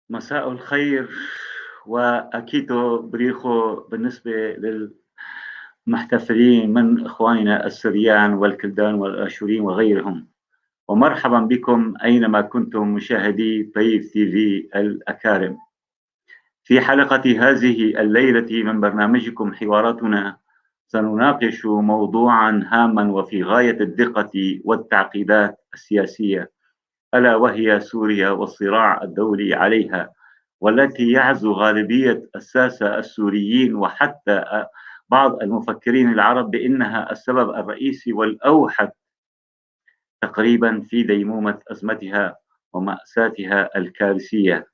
مساء الخير وأكيتو بريخو بالنسبة للمحتفلين من إخواننا السريان والكلدان والآشوريين وغيرهم، ومرحبا بكم أينما كنتم مشاهدي طيف تي في الأكارم في حلقة هذه الليلة من برنامجكم حواراتنا. سنناقش موضوعا هاما وفي غاية الدقة والتعقيدات السياسية، ألا وهي سوريا والصراع الدولي عليها، والتي يعزو غالبية الساسة السوريين وحتى بعض المفكرين العرب بأنها السبب الرئيسي والأوحد تقريبا في ديمومة أزمتها ومأساتها الكارثية،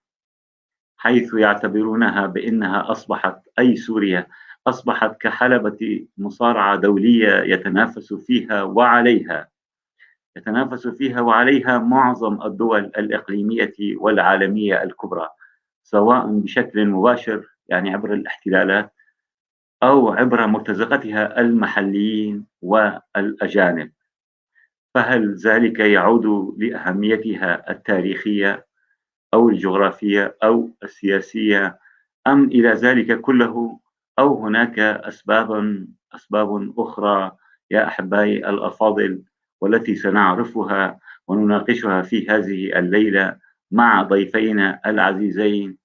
حيث يعتبرونها بأنها أصبحت، أي سوريا أصبحت كحلبة مصارعة دولية يتنافس فيها وعليها معظم الدول الإقليمية والعالمية الكبرى، سواء بشكل مباشر يعني عبر الاحتلالات أو عبر مرتزقتها المحليين والأجانب. فهل ذلك يعود لأهميتها التاريخية أو الجغرافية أو السياسية، أم إلى ذلك كله، أو هناك أسباب أخرى يا أحبائي الأفاضل، والتي سنعرفها ونناقشها في هذه الليلة مع ضيفينا العزيزين،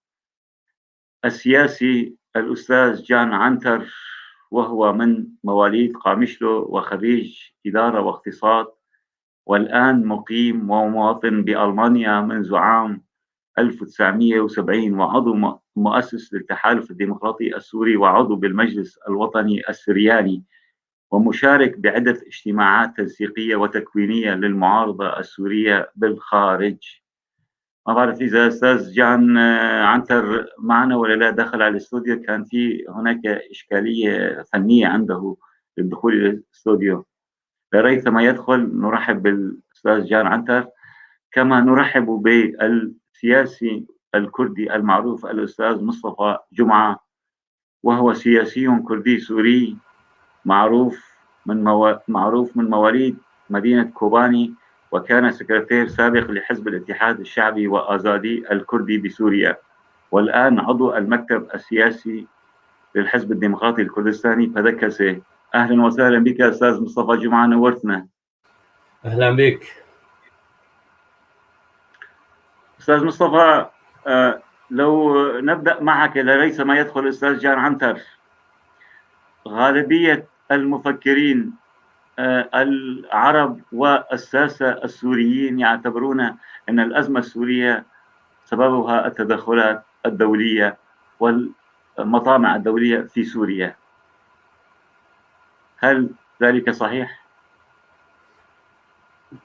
السياسي الأستاذ جان عنتر، وهو من مواليد قامشلو وخريج إدارة واقتصاد، والآن مقيم ومواطن بألمانيا منذ عام 1970، وعضو مؤسس للتحالف الديمقراطي السوري، وعضو بالمجلس الوطني السرياني، ومشارك بعدة اجتماعات تنسيقية وتكوينية للمعارضة السورية بالخارج. ما بعرف إذا أستاذ جان عنتر معنا ولا لا، دخل على الاستوديو، كان في هناك إشكالية فنية عنده للدخول إلى الاستوديو. لريثما يدخل نرحب بالأستاذ جان عنتر، كما نرحب بالسياسي الكردي المعروف الأستاذ مصطفى جمعة، وهو سياسي كردي سوري معروف من مواليد مدينة كوباني، وكان سكرتير سابق لحزب الاتحاد الشعبي وآزادي الكردي بسوريا، والآن عضو المكتب السياسي للحزب الديمقراطي الكردستاني بادكسي. أهلا وسهلا بك أستاذ مصطفى جمعة، نورتنا. أهلا بك أستاذ مصطفى. لو نبدأ معك ليس ما يدخل الأستاذ جان عنتر. غالبية المفكرين العرب والساسة السوريين يعتبرون أن الأزمة السورية سببها التدخلات الدولية والمطامع الدولية في سوريا، هل ذلك صحيح؟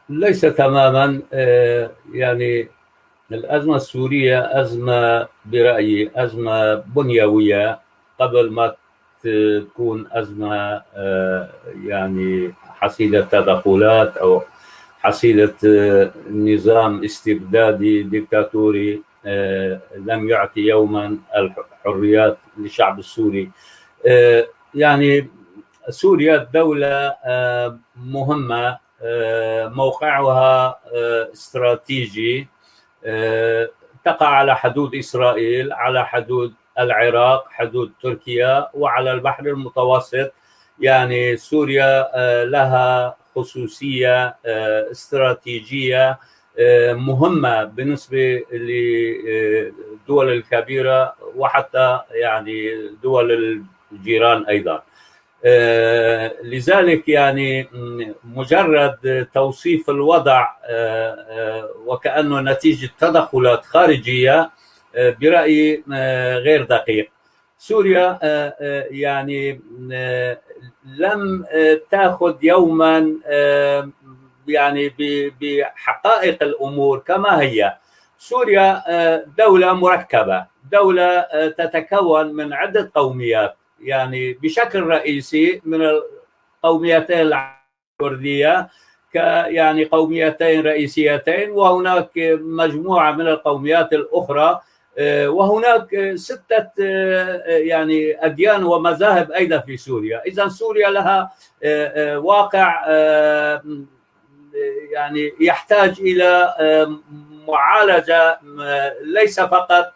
ليس تماما. يعني الأزمة السورية أزمة برأيي أزمة بنيوية قبل ما تكون أزمة يعني حصيلة تدخلات أو حصيلة نظام استبدادي ديكتاتوري لم يعطي يوما الحريات للشعب السوري. يعني سوريا دولة مهمة، موقعها استراتيجي، تقع على حدود إسرائيل، على حدود العراق، حدود تركيا، وعلى البحر المتوسط. يعني سوريا لها خصوصية استراتيجية مهمة بالنسبة للدول الكبيرة وحتى يعني دول الجيران أيضا. لذلك يعني مجرد توصيف الوضع وكأنه نتيجة تدخلات خارجية برأيي غير دقيق. سوريا يعني لم تأخذ يوما يعني بحقائق الأمور كما هي. سوريا دولة مركبة، دولة تتكون من عدة قوميات، يعني بشكل رئيسي من القوميتين الكردية يعني قوميتين رئيسيتين، وهناك مجموعة من القوميات الأخرى، وهناك 6 يعني أديان ومذاهب أيضا في سوريا. إذا سوريا لها واقع يعني يحتاج إلى معالجة، ليس فقط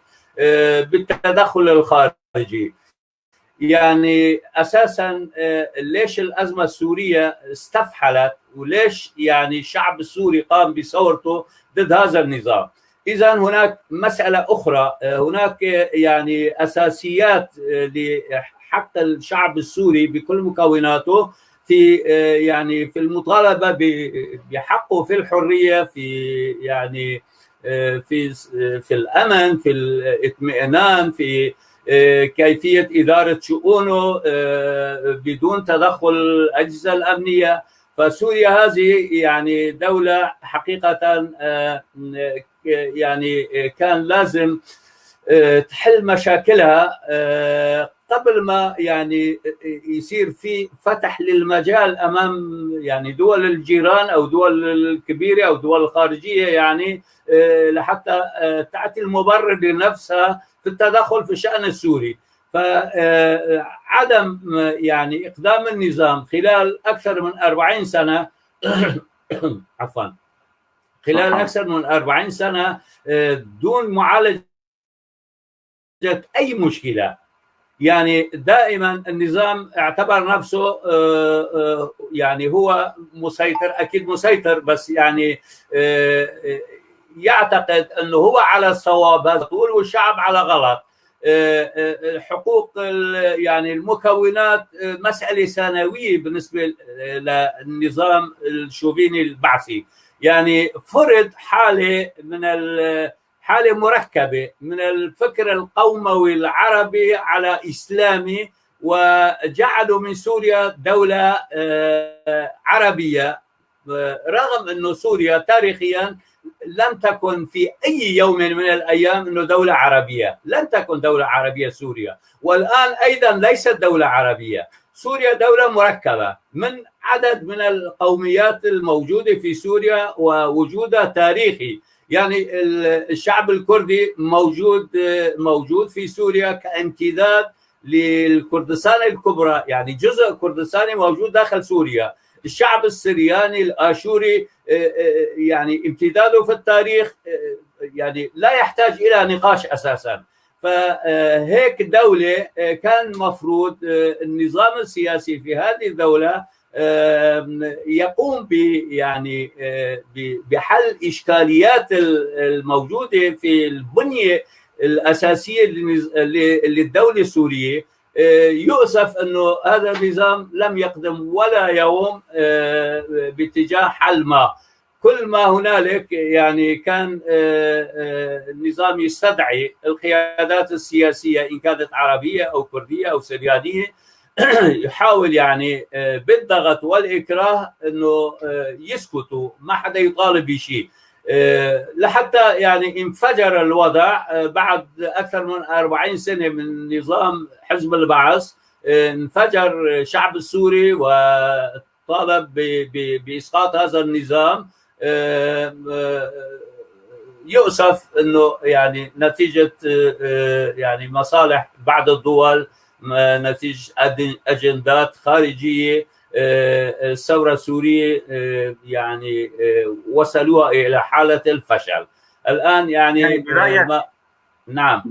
بالتدخل الخارجي. يعني أساسا ليش الأزمة السورية استفحلت، وليش يعني الشعب السوري قام بثورته ضد هذا النظام؟ إذا هناك مسألة أخرى، هناك يعني أساسيات لحق الشعب السوري بكل مكوناته في يعني في المطالبة بحقه في الحرية، في يعني في في الأمن، في الاطمئنان، في كيفية إدارة شؤونه بدون تدخل الأجهزة الأمنية. فسوريا هذه يعني دولة حقيقة يعني كان لازم تحل مشاكلها قبل ما يعني يصير في فتح للمجال أمام يعني دول الجيران أو دول الكبيرة أو دول الخارجية، يعني لحتى تعطي المبرر لنفسها في التدخل في الشأن السوري. فعدم يعني إقدام النظام خلال أكثر من 40 سنة عفوا خلال أكثر من 40 سنة دون معالجة أي مشكلة. يعني دائما النظام اعتبر نفسه يعني هو مسيطر، أكيد مسيطر، بس يعني يعتقد أنه هو على الصواب هذا طول والشعب على غلط. حقوق يعني المكونات مسألة ثانوية بالنسبة للنظام الشوفيني البعثي. يعني فرض حالة من حالة مركبة من الفكر القوموي العربي على إسلامي، وجعلوا من سوريا دولة عربية، رغم أنه سوريا تاريخيا لم تكن في أي يوم من الأيام أنه دولة عربية، لم تكن دولة عربية سوريا، والآن أيضا ليست دولة عربية. سوريا دولة مركبة من عدد من القوميات الموجودة في سوريا ووجودها تاريخي. يعني الشعب الكردي موجود في سوريا كامتداد للكردستان الكبرى، يعني جزء كردستاني موجود داخل سوريا. الشعب السرياني الآشوري يعني امتداده في التاريخ يعني لا يحتاج إلى نقاش أساسا. فهيك دولة كان مفروض النظام السياسي في هذه الدولة يقوم يعني بحل إشكاليات الموجودة في البنية الأساسية للدولة السورية. يؤسف أنه هذا النظام لم يقدم ولا يوم باتجاه حل ما. كل ما هنالك يعني كان النظام يستدعي القيادات السياسية إن كانت عربية أو كردية أو سريانية، يحاول يعني بالضغط والإكراه أنه يسكتوا، ما حدا يطالب بشيء، لحتى يعني انفجر الوضع بعد أكثر من 40 سنة من نظام حزب البعث. انفجر الشعب السوري وطالب بإسقاط هذا النظام. يؤسف أنه يعني نتيجة يعني مصالح بعض الدول، نتيجة أجندات خارجية، الثورة السورية يعني وصلوها إلى حالة الفشل الآن. يعني برأيك نعم،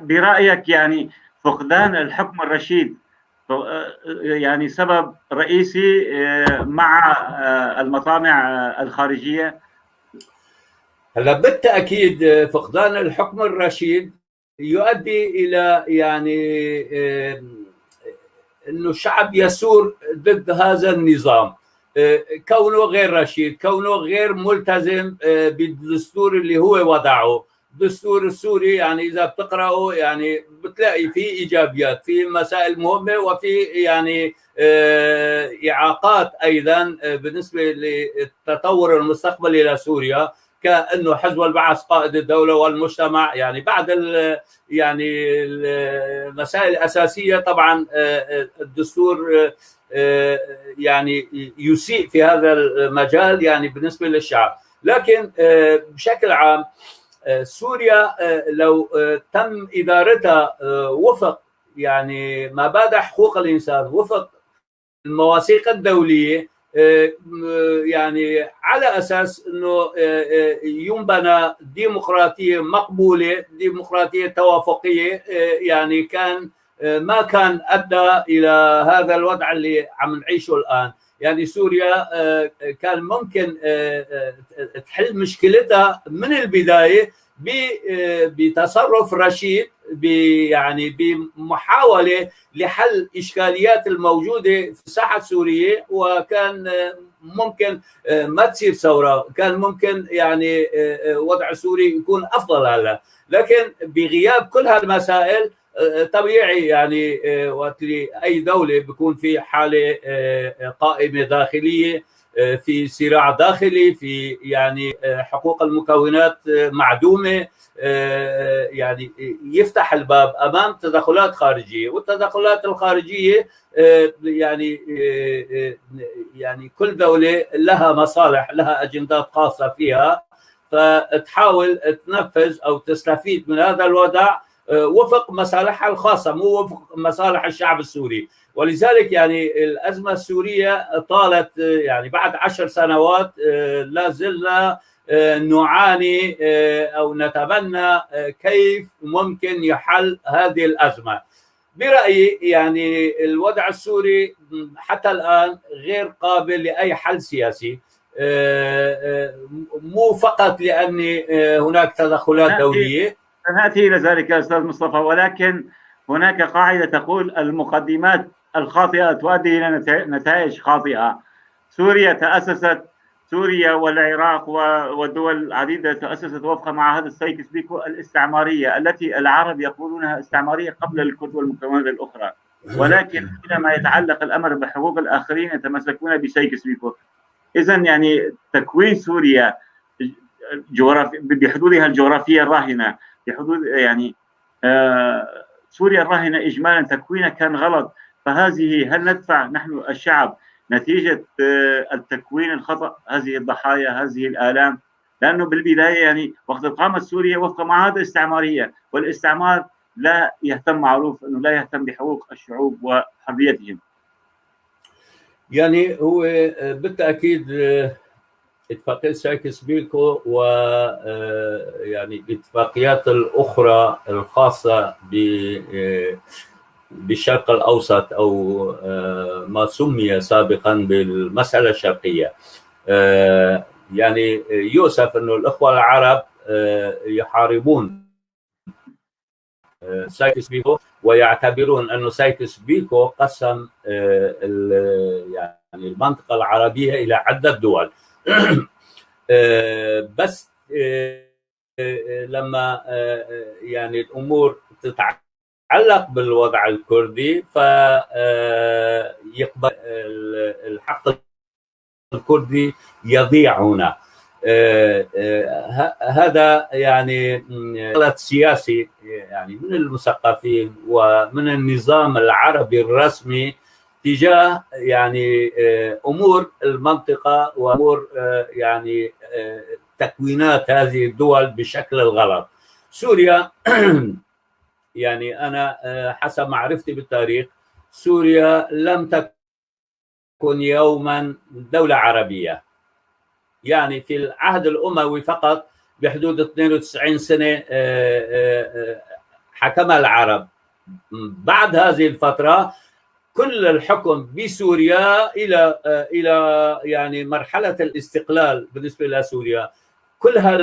برأيك يعني فقدان الحكم الرشيد يعني سبب رئيسي مع المطامع الخارجية؟ هلا بالتأكيد فقدان الحكم الرشيد يؤدي إلى يعني أنه الشعب يثور ضد هذا النظام، كونه غير رشيد، كونه غير ملتزم بالدستور اللي هو وضعه. الدستور السوري يعني إذا بتقرأه يعني بتلاقي فيه إيجابيات، فيه مسائل مهمة، وفي يعني إعاقات أيضا بالنسبة للتطور المستقبلي لسوريا، كأنه حزب البعث قائد الدولة والمجتمع. يعني بعد يعني المسائل الأساسية طبعا الدستور يعني يسيء في هذا المجال يعني بالنسبة للشعب. لكن بشكل عام سوريا لو تم إدارتها وفق يعني مبادئ حقوق الإنسان، وفق المواثيق الدولية، يعني على أساس أنه ينبنى ديمقراطية مقبولة، ديمقراطية توافقية، يعني كان ما كان أدى إلى هذا الوضع اللي عم نعيشه الآن. يعني سوريا كان ممكن تحل مشكلتها من البداية بتصرف رشيد، يعني بمحاولة لحل إشكاليات الموجودة في الساحة السورية، وكان ممكن ما تصير ثورة، كان ممكن يعني وضع سوري يكون أفضل هلا. لكن بغياب كل هالمسائل طبيعي يعني وقت أي دولة بيكون في حالة قائمة داخلية، في صراع داخلي، في يعني حقوق المكونات معدومة، يعني يفتح الباب أمام تدخلات خارجية. والتدخلات الخارجية يعني كل دولة لها مصالح، لها أجندات خاصة فيها، فتحاول تنفذ أو تستفيد من هذا الوضع وفق مصالحها الخاصة، مو وفق مصالح الشعب السوري. ولذلك يعني الأزمة السورية طالت يعني بعد 10 سنوات لا زلنا نعاني أو نتمنى كيف ممكن يحل هذه الأزمة. برأيي يعني الوضع السوري حتى الآن غير قابل لأي حل سياسي، مو فقط لأن هناك تدخلات دولية. سنأتي إلى ذلك يا أستاذ مصطفى، ولكن هناك قاعدة تقول المقدمات الخاطئة تؤدي إلى نتائج خاطئة. سوريا تأسست، سوريا والعراق والدول العديدة تأسست وفق معاهدة سايكس بيكو الاستعمارية التي العرب يقولونها استعمارية قبل الكرد والمكونات الأخرى، ولكن حينما يتعلق الأمر بحقوق الآخرين يتمسكون بسايكس بيكو. إذا يعني تكوين سوريا بحدودها الجغرافية الراهنة، بحدود يعني سوريا الراهنة إجمالا تكوينها كان غلط. فهذه هل ندفع نحن الشعب نتيجة التكوين الخطأ هذه الضحايا هذه الآلام؟ لأنه بالبداية يعني وقت قامت سوريا وفق معاهدة استعمارية، والاستعمار لا يهتم، معروف أنه لا يهتم بحقوق الشعوب وحريتهم. يعني هو بالتأكيد اتفاقية سايكس بيكو و يعني الاتفاقيات الأخرى الخاصة بالشرق الأوسط أو ما سمي سابقا بالمسألة الشرقية. يعني يؤسف أنه الأخوة العرب يحاربون سايكس بيكو ويعتبرون أنه سايكس بيكو قسم يعني المنطقة العربية إلى عدة دول. بس لما يعني الأمور تتعلق بالوضع الكردي فيقبل الحق الكردي يضيع هنا. هذا يعني غلط سياسي يعني من المثقفين ومن النظام العربي الرسمي تجاه يعني امور المنطقة وامور يعني تكوينات هذه الدول بشكل الغلط. سوريا يعني انا حسب معرفتي بالتاريخ سوريا لم تكن يوما دولة عربية. يعني في العهد الاموي فقط بحدود 92 سنة حكمها العرب. بعد هذه الفترة كل الحكم بسوريا الى يعني مرحلة الاستقلال بالنسبة لسوريا كلها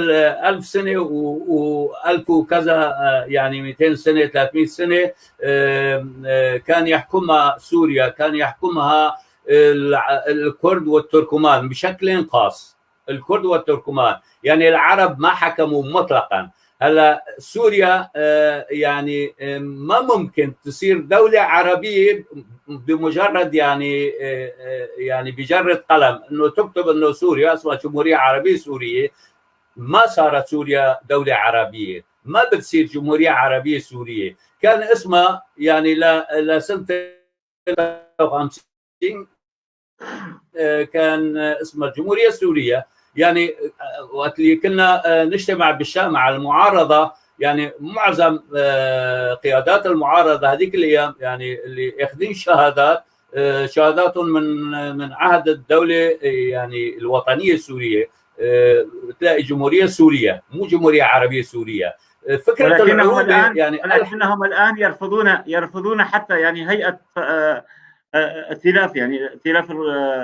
1000 سنة و1000 وكذا يعني 200 سنة 300 سنة كان يحكمها سوريا، كان يحكمها الكرد والتركمان بشكل خاص. الكرد والتركمان يعني العرب ما حكموا مطلقا. هلا سوريا يعني ما ممكن تصير دولة عربية بمجرد يعني بجرة قلم انه تكتب انه سوريا اسمها جمهورية عربية سورية. ما صارت سوريا دولة عربية، ما بتصير جمهورية عربية سورية. كان اسمها يعني لسنة 53 كان اسمها الجمهورية السورية. يعني وقت اللي كنا نجتمع بالشام مع المعارضة، يعني معظم قيادات المعارضة هذيك الايام يعني اللي اخذين شهادات، شهاداتهم من عهد الدولة يعني الوطنية السورية، تلاقي جمهورية سورية مو جمهورية عربية سورية. فكرة العروبة يعني ولكنهم الان يرفضون حتى يعني هيئة ائتلاف، يعني ائتلاف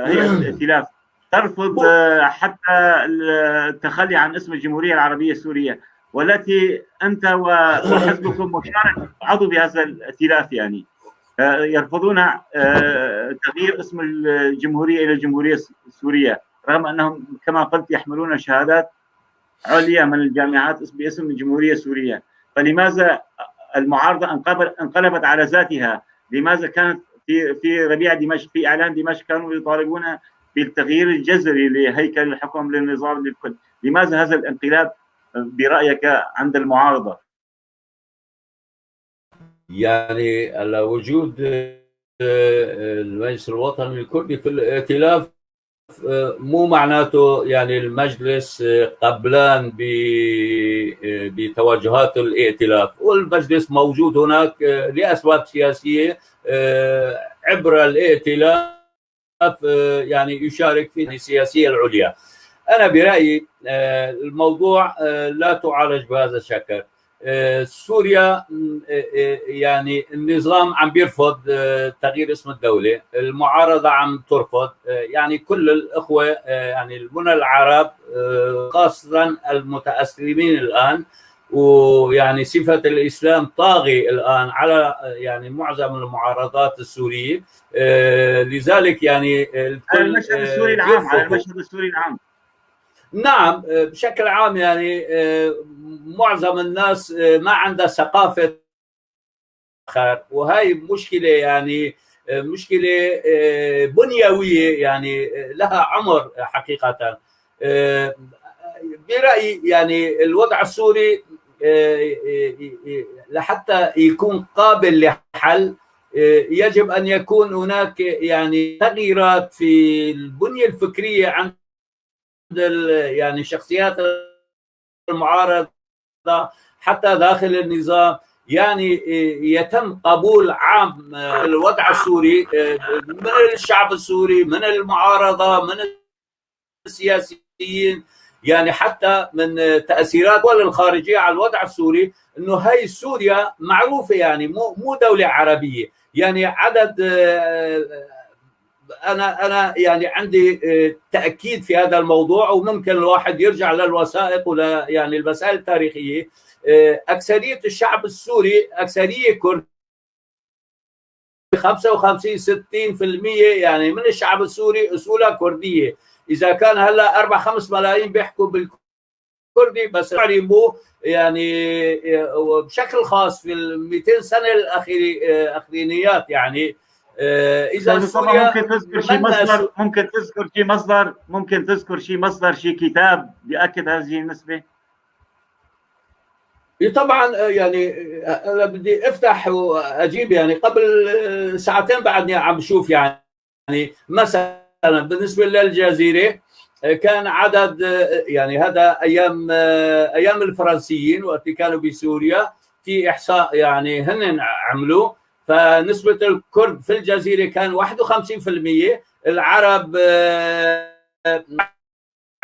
هيئة الائتلاف ترفض حتى التخلي عن اسم الجمهورية العربية السورية، والتي أنت وحزبكم مشارك عضو بهذا الائتلاف. يعني يرفضون تغيير اسم الجمهورية إلى الجمهورية السورية، رغم أنهم كما قلت يحملون شهادات عليا من الجامعات باسم الجمهورية السورية. فلماذا المعارضة انقلبت على ذاتها؟ لماذا كانت في ربيع دمشق، في إعلان دمشق، كانوا يطالبون بالتغيير الجذري لهيكل الحكم للنظام للكل؟ لماذا هذا الانقلاب برأيك عند المعارضة؟ يعني على وجود المجلس الوطني الكردي في الائتلاف مو معناته يعني المجلس قبلان بتوجهات الائتلاف، والمجلس موجود هناك لأسباب سياسية عبر الائتلاف يعني يشارك في السياسية العليا. أنا برأيي الموضوع لا تعالج بهذا الشكل. سوريا يعني النظام عم بيرفض تغيير اسم الدولة، المعارضة عم ترفض، يعني كل الأخوة يعني من العرب خاصة المتأسلمين الآن، ويعني صفة الإسلام طاغي الآن على يعني معظم المعارضات السورية. لذلك يعني الكل المشهد السوري العام، على المشهد السوري العام، نعم بشكل عام يعني معظم الناس ما عندها ثقافة آخر، وهي مشكلة يعني مشكلة بنيوية يعني لها عمر حقيقة. برأيي يعني الوضع السوري لحتى يكون قابل لحل يجب أن يكون هناك يعني تغييرات في البنية الفكرية عند يعني شخصيات المعارضة حتى داخل النظام. يعني يتم قبول عام الوضع السوري من الشعب السوري، من المعارضة، من السياسيين، يعني حتى من تأثيرات الدول الخارجية على الوضع السوري، انه هي سوريا معروفة يعني مو دولة عربية. يعني عدد انا يعني عندي تأكيد في هذا الموضوع، وممكن الواحد يرجع للوثائق ولا يعني المسائل التاريخية. أكثرية الشعب السوري أكثرية كردية، 55-60% يعني من الشعب السوري أصولها كردية. إذا كان هلا 4-5 ملايين بيحكوا بالكردي، بس يعربوا يعني بشكل خاص في ال 200 سنة الأخرينيات. يعني إذا سوريا ممكن تذكر شيء مصدر، ممكن تذكر شيء مصدر، ممكن تذكر شيء مصدر، شيء كتاب بيأكد هذه النسبة؟ طبعا يعني انا بدي افتح واجيب، يعني قبل ساعتين بعدني عم بشوف. يعني مثلا بالنسبة للجزيرة كان عدد، يعني هذا ايام الفرنسيين وقت كانوا بسوريا، في احصاء يعني هن عملوه، فنسبة الكرد في الجزيرة كان 51%، العرب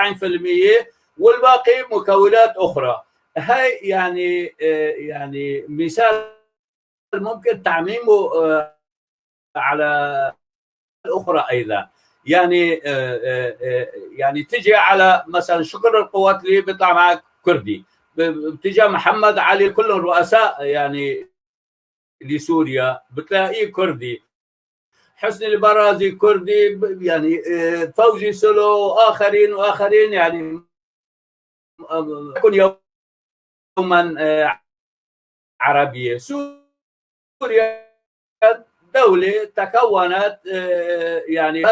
40%، والباقي مكونات اخرى. هاي يعني مثال ممكن تعميمه على الاخرى ايضا. يعني يعني تجي على مثلا شكر القوات اللي بيطلع معك كردي، بتجي محمد علي، كلهم رؤساء يعني لسوريا بتلاقيه كردي، حسني البرازي كردي، يعني فوزي سلو واخرين واخرين، يعني يكون يوما عربية. سوريا دولة تكونت يعني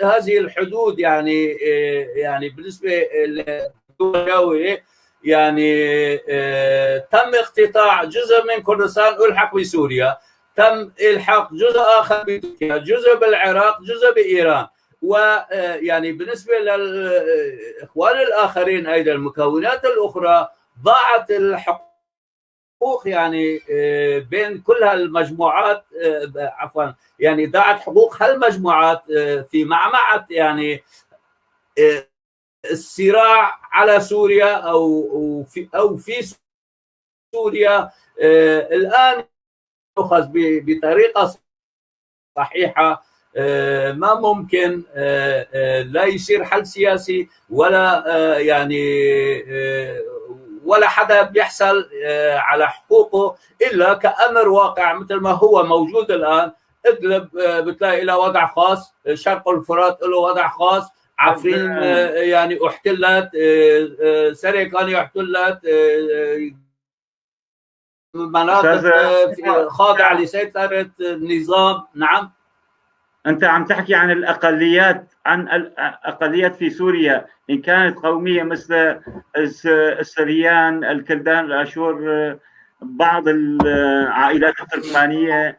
هذه الحدود، يعني بالنسبة للدولة يعني تم اقتطاع جزء من كردستان ألحق بسوريا، تم إلحاق جزء آخر بتركيا، جزء بالعراق، جزء بإيران. ويعني بالنسبة للإخوان الآخرين أيضا المكونات الأخرى ضاعت الحقوق يعني بين كل هالمجموعات، عفوا يعني ضاعت حقوق هالمجموعات في معمعة يعني الصراع على سوريا او في سوريا. الان يؤخذ بطريقة صحيحه، ما ممكن لا يصير حل سياسي ولا يعني ولا حدا بيحصل على حقوقه الا كامر واقع مثل ما هو موجود الان. ادلب بتلاقي لها وضع خاص، شرق الفرات له وضع خاص، عفرين يعني احتلت، سريكانيا احتلت، مناطق خاضعة لسيطره النظام. نعم، انت عم تحكي عن الاقليات، عن الاقليات في سوريا ان كانت قومية مثل السريان، الكلدان، الاشور، بعض العائلات التركمانيه،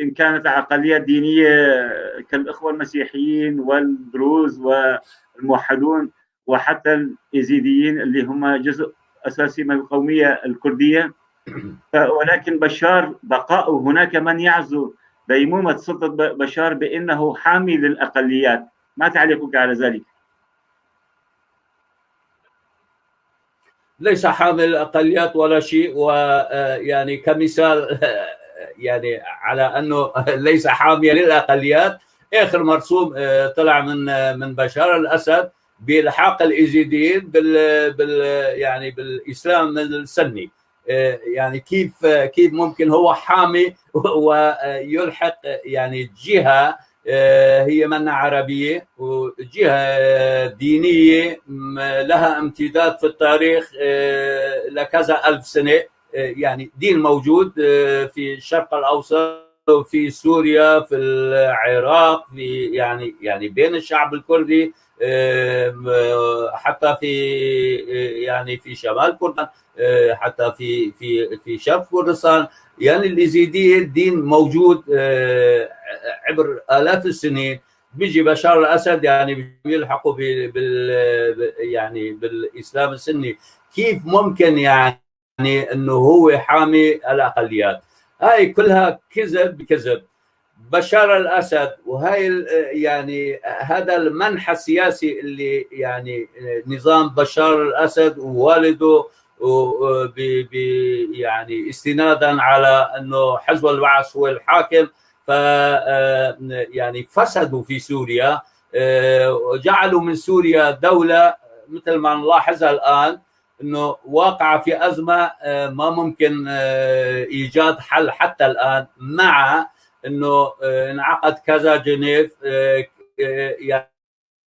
ان كانت اقليات دينية كالاخوه المسيحيين والدروز والموحدون وحتى اليزيديين اللي هم جزء اساسي من القومية الكردية. ولكن بشار بقاؤه، هناك من يعزو ديمومة سلطة بشار بأنه حامي للأقليات، ما تعليقك على ذلك؟ ليس حامي للأقليات ولا شيء، ويعني كمثال يعني على أنه ليس حاميا للأقليات، آخر مرسوم طلع من بشار الأسد بإلحاق الإيزيديين بال يعني بالإسلام السني. يعني كيف ممكن هو حامي ويلحق يعني جهة هي منا عربية وجهة دينية لها امتداد في التاريخ لكذا ألف سنة، يعني دين موجود في الشرق الأوسط في سوريا، في العراق، في يعني بين الشعب الكردي، حتى في يعني في شمال كردستان، حتى في في في شرق كردستان. يعني اليزيدية الدين موجود عبر آلاف السنين. بيجي بشار الأسد يعني بيلحقوا بال يعني بالإسلام السني. كيف ممكن يعني انه هو حامي الاقليات؟ هاي كلها كذب كذب. بشار الاسد وهاي يعني هذا المنحى السياسي اللي يعني نظام بشار الاسد ووالده يعني استنادا على انه حزب البعث هو الحاكم، ف يعني فسدوا في سوريا، جعلوا من سوريا دولة مثل ما نلاحظها الان انه واقعه في ازمة ما ممكن ايجاد حل حتى الان، مع انه انعقد كذا جنيف،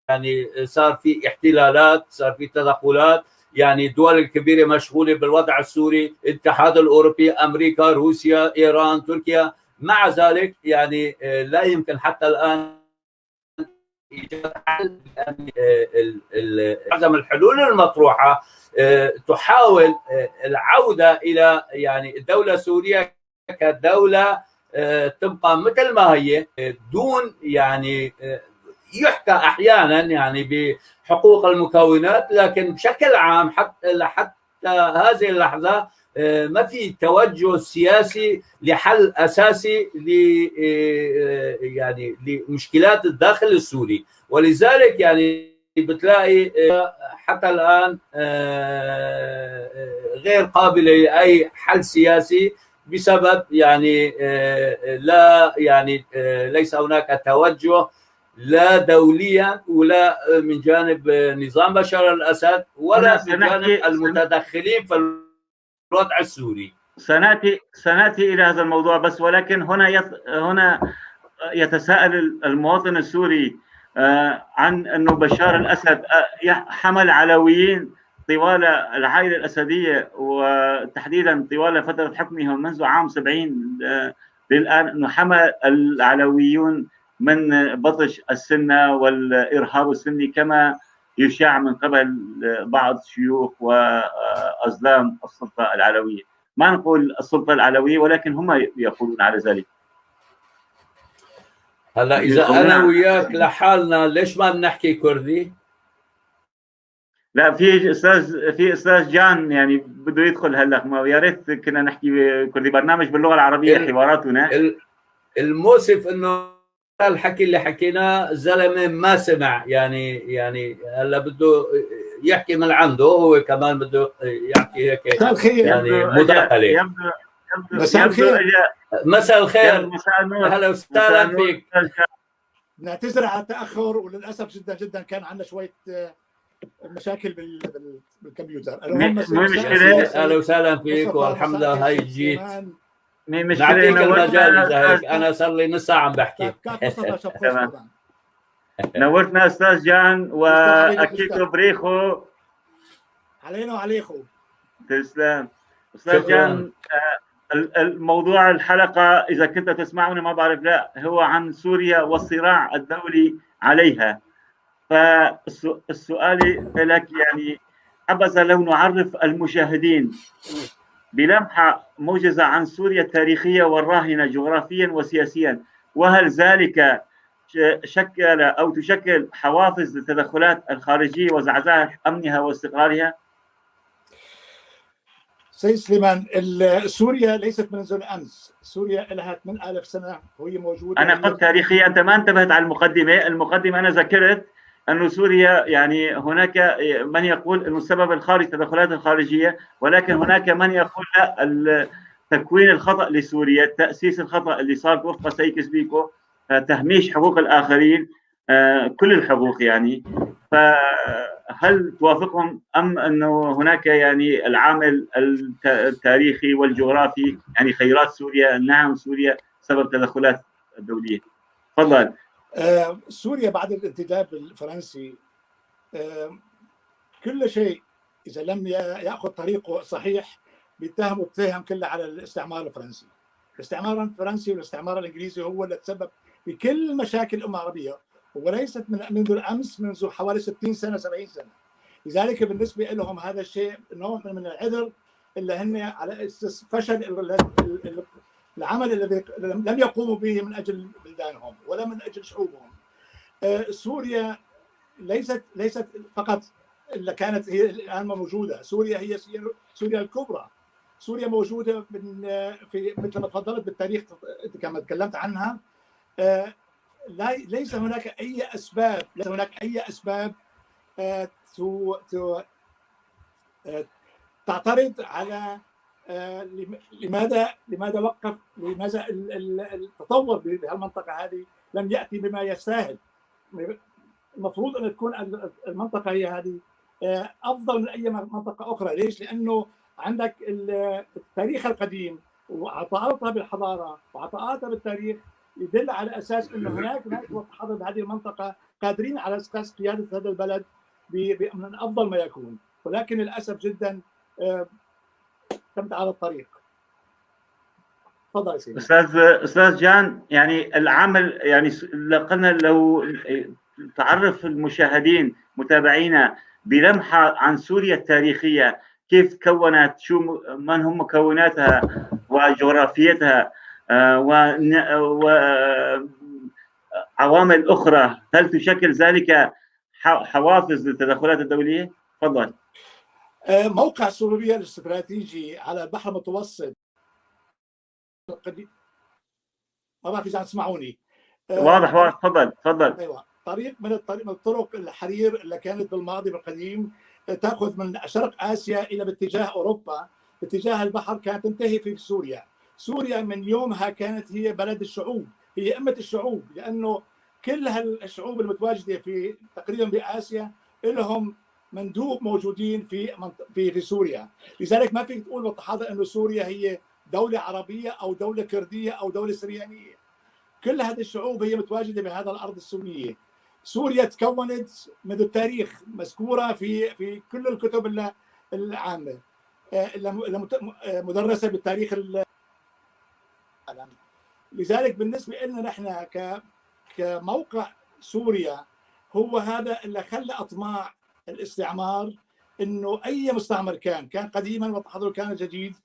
يعني صار في احتلالات، صار في تدخلات، يعني الدول الكبيرة مشغولة بالوضع السوري، الاتحاد الاوروبي، امريكا، روسيا، ايران، تركيا. مع ذلك يعني لا يمكن حتى الان ايجاد حل. معظم الحلول المطروحة تحاول العودة الى يعني الدولة السورية كدولة تبقى مثل ما هي، دون يعني يحكى احيانا يعني بحقوق المكونات، لكن بشكل عام حتى هذه اللحظة ما في توجه سياسي لحل اساسي ل يعني لمشكلات الداخل السوري. ولذلك يعني بتلاقي حتى الان غير قابله لاي حل سياسي، بسبب يعني لا يعني ليس هناك توجه لا دوليا ولا من جانب نظام بشار الاسد ولا من جانب المتدخلين في الوضع السوري. سناتي الى هذا الموضوع بس، ولكن هنا يتساءل المواطن السوري عن انه بشار الاسد حمل علويين طوال العائلة الاسدية، وتحديدا طوال فترة حكمهم منذ عام 70 للان، انه حمل العلويون من بطش السنة والارهاب السني كما يشاع من قبل بعض شيوخ وازلام السلطة العلوية. ما نقول السلطة العلوية، ولكن هم يقولون على ذلك. هلا اذا انا وياك لحالنا ليش ما بنحكي كردي؟ لا، في استاذ جان يعني بده يدخل هلا، ما يا ريت كنا نحكي كردي. برنامج باللغة العربية حواراتنا. المؤسف انه الحكي اللي حكيناه الزلمة ما سمع، يعني هلا بده يحكي من عنده، هو كمان بده يحكي هيك. مساء الخير. يعني مداخله. مساء الخير. مساء الخير، اهلا وسهلا فيك. نعتذر على التاخر، وللاسف جدا جدا كان عندنا شوية مشاكل بالكمبيوتر. اهلا وسهلا فيك، والحمد لله هاي جيت. نعطيك المجال اذا هيك، انا صار لي نص ساعة عم بحكي. نورتنا استاذ جان، واكيد بريخو. علينا وعليكم. تسلم استاذ جان. الموضوع الحلقة اذا كنت تسمعوني ما بعرف، لا، هو عن سوريا والصراع الدولي عليها. فالسؤال لك يعني حبذا لو نعرف المشاهدين بلمحة موجزة عن سوريا التاريخية والراهنة جغرافيا وسياسيا، وهل ذلك شكل أو تشكل حوافز للتدخلات الخارجية وزعزعة أمنها واستقرارها؟ سيد سليمان، سوريا ليست منذ الامس، سوريا لها 8000 سنة وهي موجودة. انا قلت تاريخيا، انت ما انتبهت على المقدمة. المقدمة انا ذكرت أن سوريا يعني هناك من يقول أنه السبب الخارجي التدخلات الخارجية، ولكن هناك من يقول لا، التكوين الخطأ لسوريا، التأسيس الخطأ اللي صار وفق سايكس بيكو، تهميش حقوق الآخرين، كل الحقوق يعني. فهل توافقهم أم أنه هناك يعني العامل التاريخي والجغرافي، يعني خيرات سوريا، نعم سوريا سبب تدخلات الدولية؟ تفضل. سوريا بعد الانتداب الفرنسي كل شيء اذا لم ياخذ طريقه صحيح بيتهموا التهم كلها على الاستعمار الفرنسي. الاستعمار الفرنسي والاستعمار الانجليزي هو اللي تسبب بكل مشاكل الامة العربية، وليست من منذ الامس، منذ حوالي 60 سنة، 70 سنة. لذلك بالنسبة لهم هذا الشيء نوع من العذر اللي هن على اساس فشل العمل الذي لم يقوموا به من اجل بلدانهم ولا من اجل شعوبهم. سوريا ليست فقط اللي كانت هي الان موجوده، سوريا هي سوريا الكبرى. سوريا موجودة من في مثل ما تفضلت بالتاريخ كما تكلمت عنها. لا، ليس هناك اي اسباب، ليس هناك اي اسباب تعترض على لماذا وقف، لماذا التطور بهالمنطقه هذه لم ياتي بما يستاهل. المفروض ان تكون المنطقة هي هذه افضل من اي منطقة اخرى. ليش؟ لانه عندك التاريخ القديم وعطاءاتها بالحضارة وعطاءاتها بالتاريخ يدل على اساس انه هناك ناس تحضر بهذه المنطقة قادرين على اساس قيادة هذا البلد من افضل ما يكون، ولكن للاسف جدا تمت على الطريق. تفضل سيدي. استاذ جان، يعني العمل، يعني قلنا لو تعرف المشاهدين متابعينا بلمحه عن سوريا التاريخية، كيف تكونت، شو من هم مكوناتها وجغرافيتها وعوامل اخرى، هل تشكل ذلك حوافز للتدخلات الدولية؟ تفضل. موقع سوريا الاستراتيجي على البحر المتوسط، ما بعرف اذا تسمعوني. واضح واضح، تفضل تفضل. ايوه، طريق من الطريق من الطرق الحرير اللي كانت بالماضي بالقديم تاخذ من شرق اسيا الى باتجاه اوروبا، باتجاه البحر، كانت تنتهي في سوريا. سوريا من يومها كانت هي بلد الشعوب، هي امه الشعوب، لانه كل هالشعوب المتواجدة في تقريبا باسيا لهم مندوب موجودين في سوريا. لذلك ما فيك تقول بالتحاضر انه سوريا هي دولة عربية او دولة كرديه او دولة سريانيه. كل هذه الشعوب هي متواجدة بهذا الارض السورية. سوريا تكونت منذ التاريخ، مذكورة في كل الكتب العامة مدرسه بالتاريخ العالم. لذلك بالنسبة لنا نحن كموقع سوريا هو هذا اللي خلى اطماع الاستعمار، انه اي مستعمر كان قديما وتحضر كان جديد،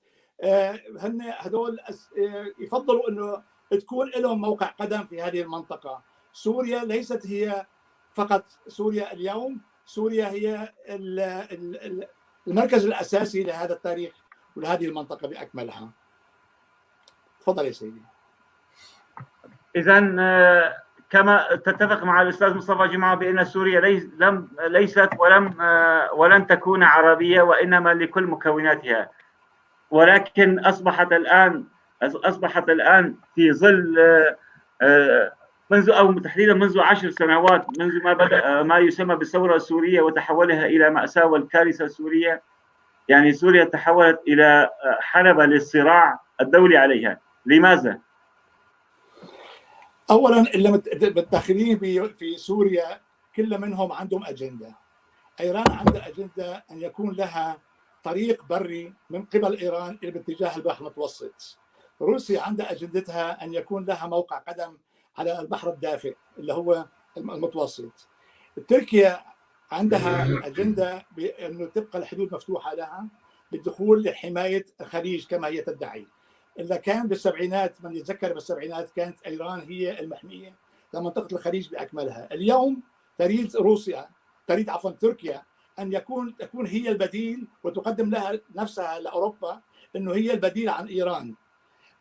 هن هذول يفضلوا انه تكون لهم موقع قدم في هذه المنطقة. سوريا ليست هي فقط سوريا اليوم، سوريا هي المركز الاساسي لهذا التاريخ ولهذه المنطقة باكملها. تفضل يا سيدي. اذا كما تتفق مع الاستاذ مصطفى جمعه بان سوريا ليست ولن تكون عربية، وانما لكل مكوناتها، ولكن اصبحت الان في ظل منذ او تحديدا منذ 10 سنوات، منذ ما بدا ما يسمى بالثورة السورية وتحولها الى ماساة والكارثه السورية، يعني سوريا تحولت الى حلبة للصراع الدولي عليها. لماذا؟ اولا اللي متدخلين في سوريا كل منهم عندهم اجندة. ايران عندها اجندة ان يكون لها طريق بري من قبل ايران الى باتجاه البحر المتوسط. روسيا عندها اجندتها ان يكون لها موقع قدم على البحر الدافئ اللي هو المتوسط. تركيا عندها اجندة بانه تبقى الحدود مفتوحة لها بالدخول لحماية الخليج كما هي تدعي. اللي كان بالسبعينات، من يتذكر بالسبعينات، كانت ايران هي المحميه لمنطقه الخليج باكملها. اليوم تريد روسيا، تريد عفوا تركيا ان تكون هي البديل وتقدم لها نفسها لاوروبا انه هي البديل عن ايران،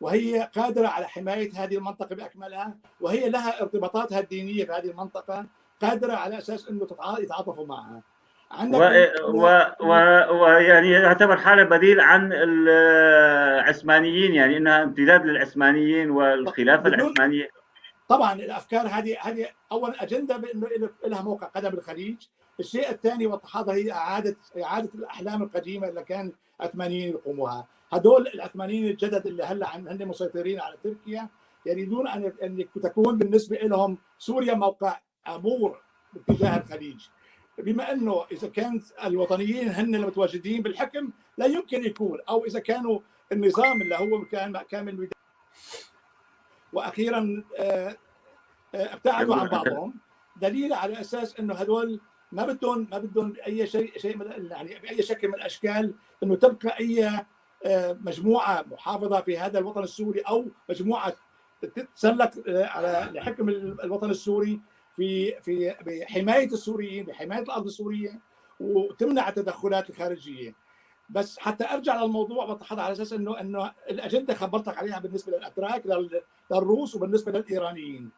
وهي قادرة على حماية هذه المنطقة باكملها، وهي لها ارتباطاتها الدينية في هذه المنطقة، قادرة على اساس انه يتعاطفوا معها. ويعني يعتبر حاله بديل عن العثمانيين، يعني انها امتداد للعثمانيين والخلافة العثمانية. طبعا الافكار هذه اول اجندة بانه لها موقع قدم الخليج. الشيء الثاني والتحاضر هي اعاده الاحلام القديمة اللي كان العثمانيين يقوموها. هدول العثمانيين الجدد اللي هلا هن مسيطرين على تركيا يريدون ان تكون بالنسبة لهم سوريا موقع عبور باتجاه الخليج. بما انه اذا كانت الوطنيين هن المتواجدين بالحكم لا يمكن يكون، او اذا كانوا النظام اللي هو كان من واخيرا ابتعدوا عن بعضهم، دليل على اساس انه هدول ما بدهم باي شيء يعني باي شكل من الاشكال انه تبقى اي مجموعة محافظة في هذا الوطن السوري او مجموعة تتسلق على لحكم الوطن السوري في في بحمايه السوريين، بحمايه الارض السورية، وتمنع التدخلات الخارجية. بس حتى ارجع للموضوع بتحضر على اساس انه الاجندة خبرتك عليها بالنسبة للاتراك للروس وبالنسبة للايرانيين.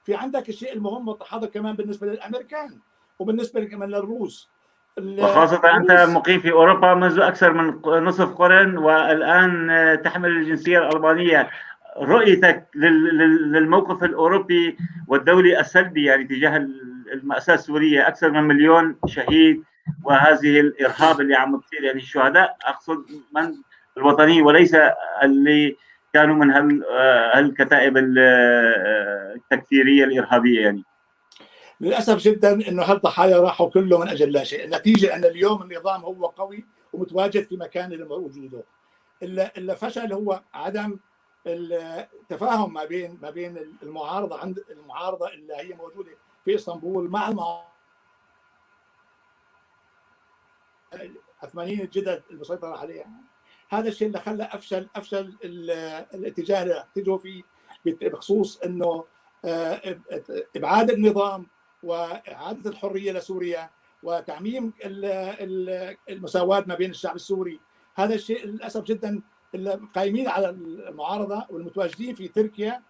في عندك الشيء المهم وتحضر كمان بالنسبة للامريكان وبالنسبة كمان للروس، وخاصة أنت مقيم في أوروبا منذ أكثر من نصف قرن والآن تحمل الجنسية الألمانية. رؤيتك للموقف الأوروبي والدولي السلبي يعني تجاه المأساة السورية، أكثر من 1,000,000 شهيد وهذه الإرهاب اللي عم تصير، يعني الشهداء أقصد من الوطنيين وليس اللي كانوا من هالكتائب التكفيرية الإرهابية. يعني للأسف جدا أنه هالضحايا راحوا كلهم من أجل لا شيء. النتيجة أن اليوم النظام هو قوي ومتواجد في مكان اللي وجوده. اللي فشل هو عدم التفاهم ما بين المعارضة، عند المعارضة اللي هي موجودة في اسطنبول مع المعارضة العثمانيين الجدد المسيطرة عليها. هذا الشيء اللي خلى افشل الاتجاه اللي اتجهوا فيه بخصوص انه ابعاد النظام واعاده الحرية لسوريا وتعميم المساواة ما بين الشعب السوري. هذا الشيء للاسف جدا القائمين على المعارضة والمتواجدين في تركيا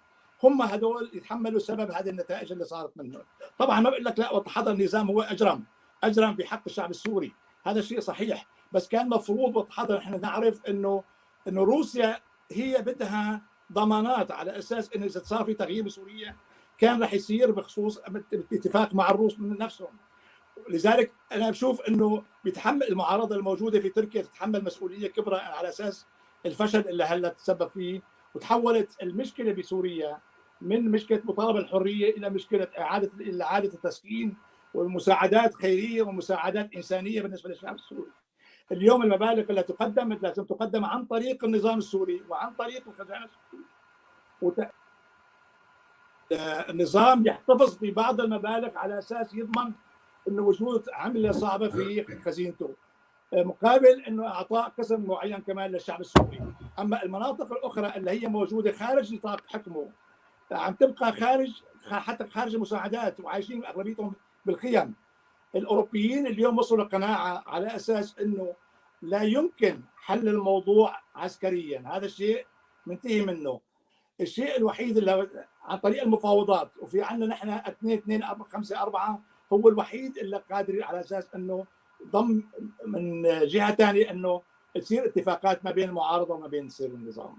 هم هذول يتحملوا سبب هذه النتائج اللي صارت منه. طبعا ما بقول لك لا وتحضر النظام هو اجرم بحق الشعب السوري، هذا الشيء صحيح، بس كان مفروض وتحضر احنا نعرف انه روسيا هي بدها ضمانات على اساس انه اذا صار في تغيير بسوريا كان رح يصير بخصوص اتفاق مع الروس من نفسهم. لذلك انا بشوف انه بيتحمل المعارضة الموجودة في تركيا تتحمل مسؤولية كبرى على اساس الفشل اللي هلا تسبب فيه، وتحولت المشكلة بسوريا من مشكلة مطالبه الحرية الى مشكلة اعاده التسكين والمساعدات خيرية ومساعدات انسانيه بالنسبة للشعب السوري. اليوم المبالغ اللي تقدم لازم تقدم عن طريق النظام السوري وعن طريق الخزانة السورية. النظام يحتفظ ببعض المبالغ على اساس يضمن انه وجود عمله صعبة في خزينته، مقابل انه اعطاء قسم معين كمان للشعب السوري. اما المناطق الاخرى اللي هي موجودة خارج نطاق حكمه عم تبقى خارج، حتى خارج المساعدات، وعايشين اغلبيتهم بالخيم. الاوروبيين اليوم وصلوا لقناعة على اساس انه لا يمكن حل الموضوع عسكريا، هذا الشيء منتهي منه. الشيء الوحيد اللي عن طريق المفاوضات، وفي عندنا نحن 2 2 5 4 هو الوحيد اللي قادر على اساس انه ضم من جهة ثانية انه تصير اتفاقات ما بين المعارضة وما بين سير النظام.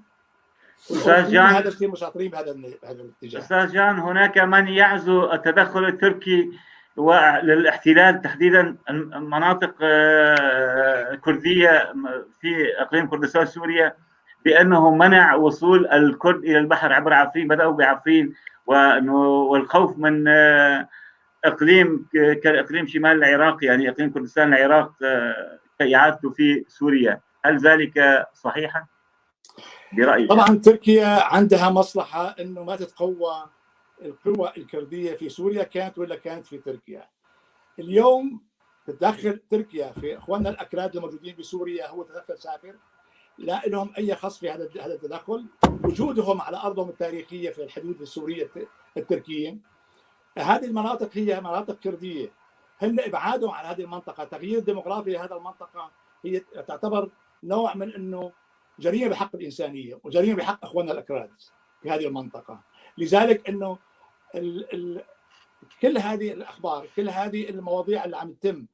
استاذ جان، هذا الشيء مشاطرين بهذا الاتجاه. استاذ جان، هناك من يعزو التدخل التركي وللاحتلال تحديدا مناطق كرديه في اقليم كردستان سوريا بانه منع وصول الكرد الى البحر عبر عفرين، بداوا بعفرين، والخوف من اقليم كاقليم شمال العراق، يعني اقليم كردستان العراق كاعادته في سوريا. هل ذلك صحيحا برايك؟ طبعا تركيا عندها مصلحة انه ما تتقوى القوى الكردية في سوريا كانت ولا كانت في تركيا. اليوم تتدخل تركيا في اخواننا الاكراد الموجودين بسوريا هو تدخل سافر، لا لهم اي خص في هذا التدخل، وجودهم على ارضهم التاريخية في الحدود السورية التركية. هذه المناطق هي مناطق كرديه، هن ابعادهم عن هذه المنطقة، تغيير ديموغرافي لهذا المنطقة هي تعتبر نوع من انه جريمة بحق الانسانية وجريمة بحق اخواننا الاكراد في هذه المنطقة. لذلك انه كل هذه الاخبار، كل هذه المواضيع اللي عم تتم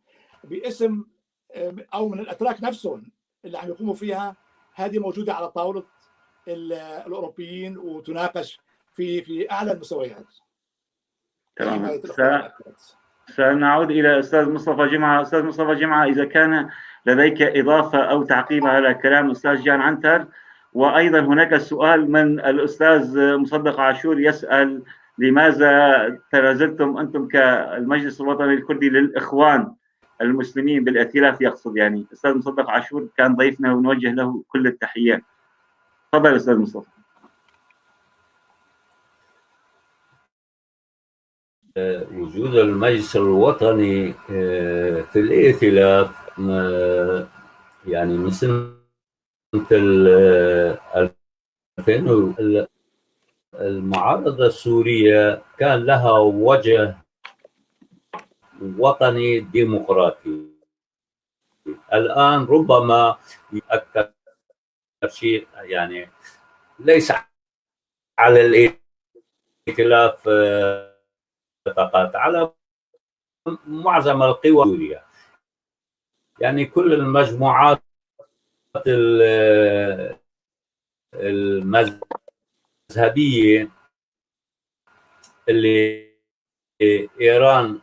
باسم او من الاتراك نفسهم اللي عم يقوموا فيها، هذه موجودة على طاولة الاوروبيين وتناقش في اعلى المستويات. تمام. سنعود الى استاذ مصطفى جمعه. استاذ مصطفى جمعه، اذا كان لديك اضافه او تعقيب على كلام استاذ جان عنتر، وايضا هناك سؤال من الاستاذ مصدق عاشور يسال لماذا تنازلتم انتم كالمجلس الوطني الكردي للاخوان المسلمين بالائتلاف، يقصد يعني استاذ مصدق عاشور كان ضيفنا ونوجه له كل التحيات. تفضل استاذ مصطفى. وجود المجلس الوطني في الائتلاف يعني من سنة 2000 المعارضة السورية كان لها وجه وطني ديمقراطي. الآن ربما أكثر شيء يعني ليس على الائتلاف فقط، على معظم القوى السورية، يعني كل المجموعات المذهبية اللي إيران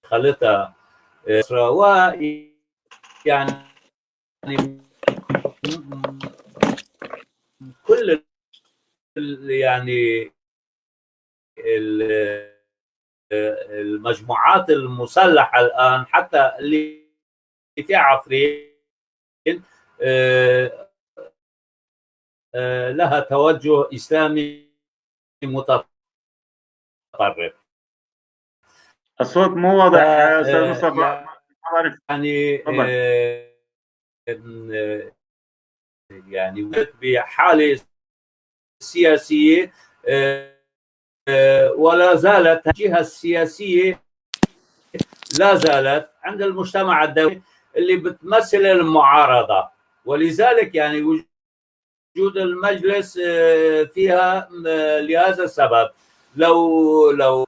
أدخلتها، ويعني كل يعني المجموعات المسلحة الآن حتى اللي في عفرين لها توجه إسلامي متطرف. الصوت مو واضح أستاذ مصطفى. يعني يعني بحالة سياسية ولا زالت الجهة السياسية لا زالت عند المجتمع الدولي اللي بتمثل المعارضة، ولذلك يعني وجود المجلس فيها لهذا السبب. لو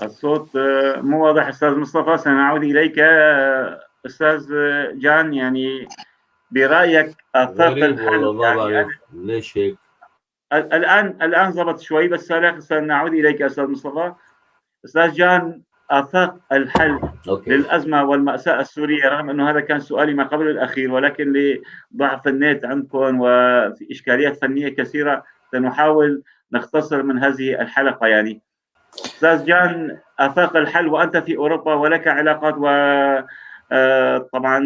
الصوت مو واضح أستاذ مصطفى، سنعود إليك. أستاذ جان، يعني برأيك آفاق الحل يعني ليش هيك؟ الآن ضبط شوي، بس سنعود إليك أستاذ مصطفى. أستاذ جان، آفاق الحل للأزمة والمأساة السورية، رغم أنه هذا كان سؤالي ما قبل الأخير، ولكن لضعف النت عندكم وفي إشكاليات فنية كثيرة سنحاول نختصر من هذه الحلقة. يعني أستاذ جان، آفاق الحل وأنت في أوروبا ولك علاقات و طبعا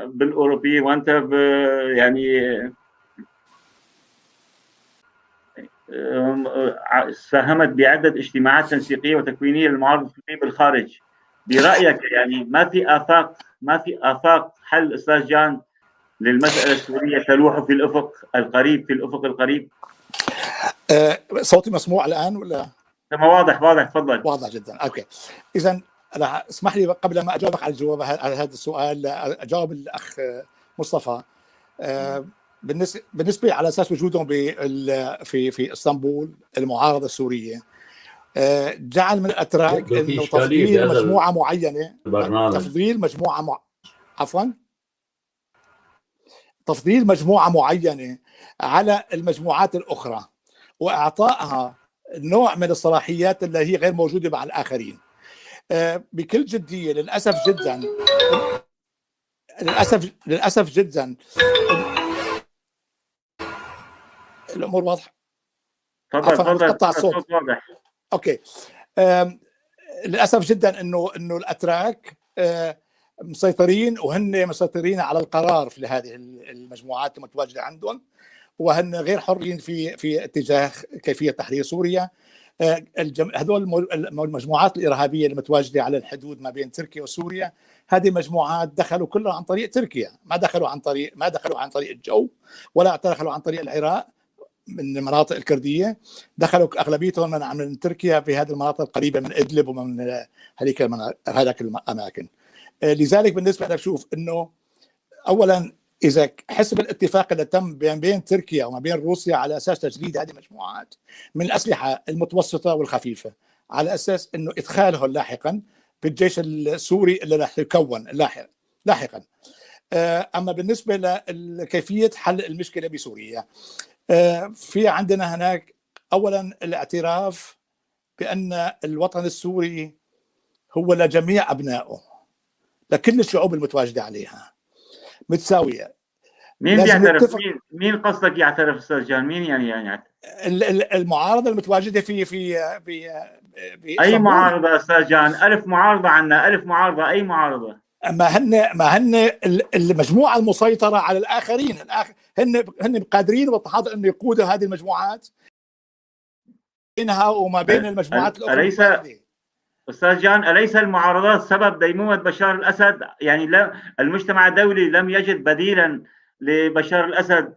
بالأوروبيين، وأنت يعني ساهمت بعدة اجتماعات تنسيقية وتكوينية للمعارضة السورية بالخارج، برأيك يعني ما في آفاق حل أستاذ جان للمسألة السورية تلوح في الأفق القريب؟ في الأفق القريب. صوتي مسموع الآن ولا؟ تمام، واضح، تفضل. واضح جدا، okay. إذا اسمح لي قبل ما أجاوبك على الجواب على هذا السؤال أجاوب الأخ مصطفى. بالنسبة على أساس وجودهم في اسطنبول، المعارضة السورية جعل من الأتراك إنه تفضيل مجموعة معينة، تفضيل مجموعة عفوا تفضيل مجموعة معينة على المجموعات الأخرى وإعطائها نوع من الصلاحيات اللي هي غير موجودة مع الآخرين. بكل جدية للأسف جدا، للأسف جدا الأمور واضحة. تفضل، الصوت واضح. أوكي. للأسف جدا إنه الأتراك مسيطرين، وهن مسيطرين على القرار في هذه المجموعات المتواجدة عندهم، وهن غير حرين في اتجاه كيفية تحرير سوريا. هذول المجموعات الإرهابية المتواجدة على الحدود ما بين تركيا وسوريا، هذه المجموعات دخلوا كلها عن طريق تركيا، ما دخلوا عن طريق الجو، ولا دخلوا عن طريق العراق من المناطق الكردية، دخلوا أغلبيتهم من تركيا في هذه المناطق القريبة من إدلب ومن هذيك الأماكن. لذلك بالنسبة أنا بشوف إنه أولا إذا حسب الاتفاق اللي تم بين تركيا وما بين روسيا على أساس تجريد هذه المجموعات من الأسلحة المتوسطة والخفيفة، على أساس إنه إدخالهم لاحقا في الجيش السوري اللي راح يكون لاحقا. أما بالنسبة لكيفية حل المشكلة بسوريا، في عندنا هناك أولا الاعتراف بأن الوطن السوري هو لجميع أبنائه، لكل الشعوب المتواجدة عليها متساوية. مين بيعترف؟ مين قصدك يعترف أستاذ جان؟ مين يعني يعترف؟ المعارضة المتواجدة في في في, في أي معارضة أستاذ جان؟ ألف معارضة عنا، ألف معارضة، أي معارضة؟ ما هن المجموعة المسيطرة على الآخرين، هن قادرين واتحاد انه يقودوا هذه المجموعات بينها وما بين المجموعات الاخرى. أليس استاذ جان، اليس المعارضات سبب ديمومه بشار الاسد؟ يعني لا، المجتمع الدولي لم يجد بديلا لبشار الاسد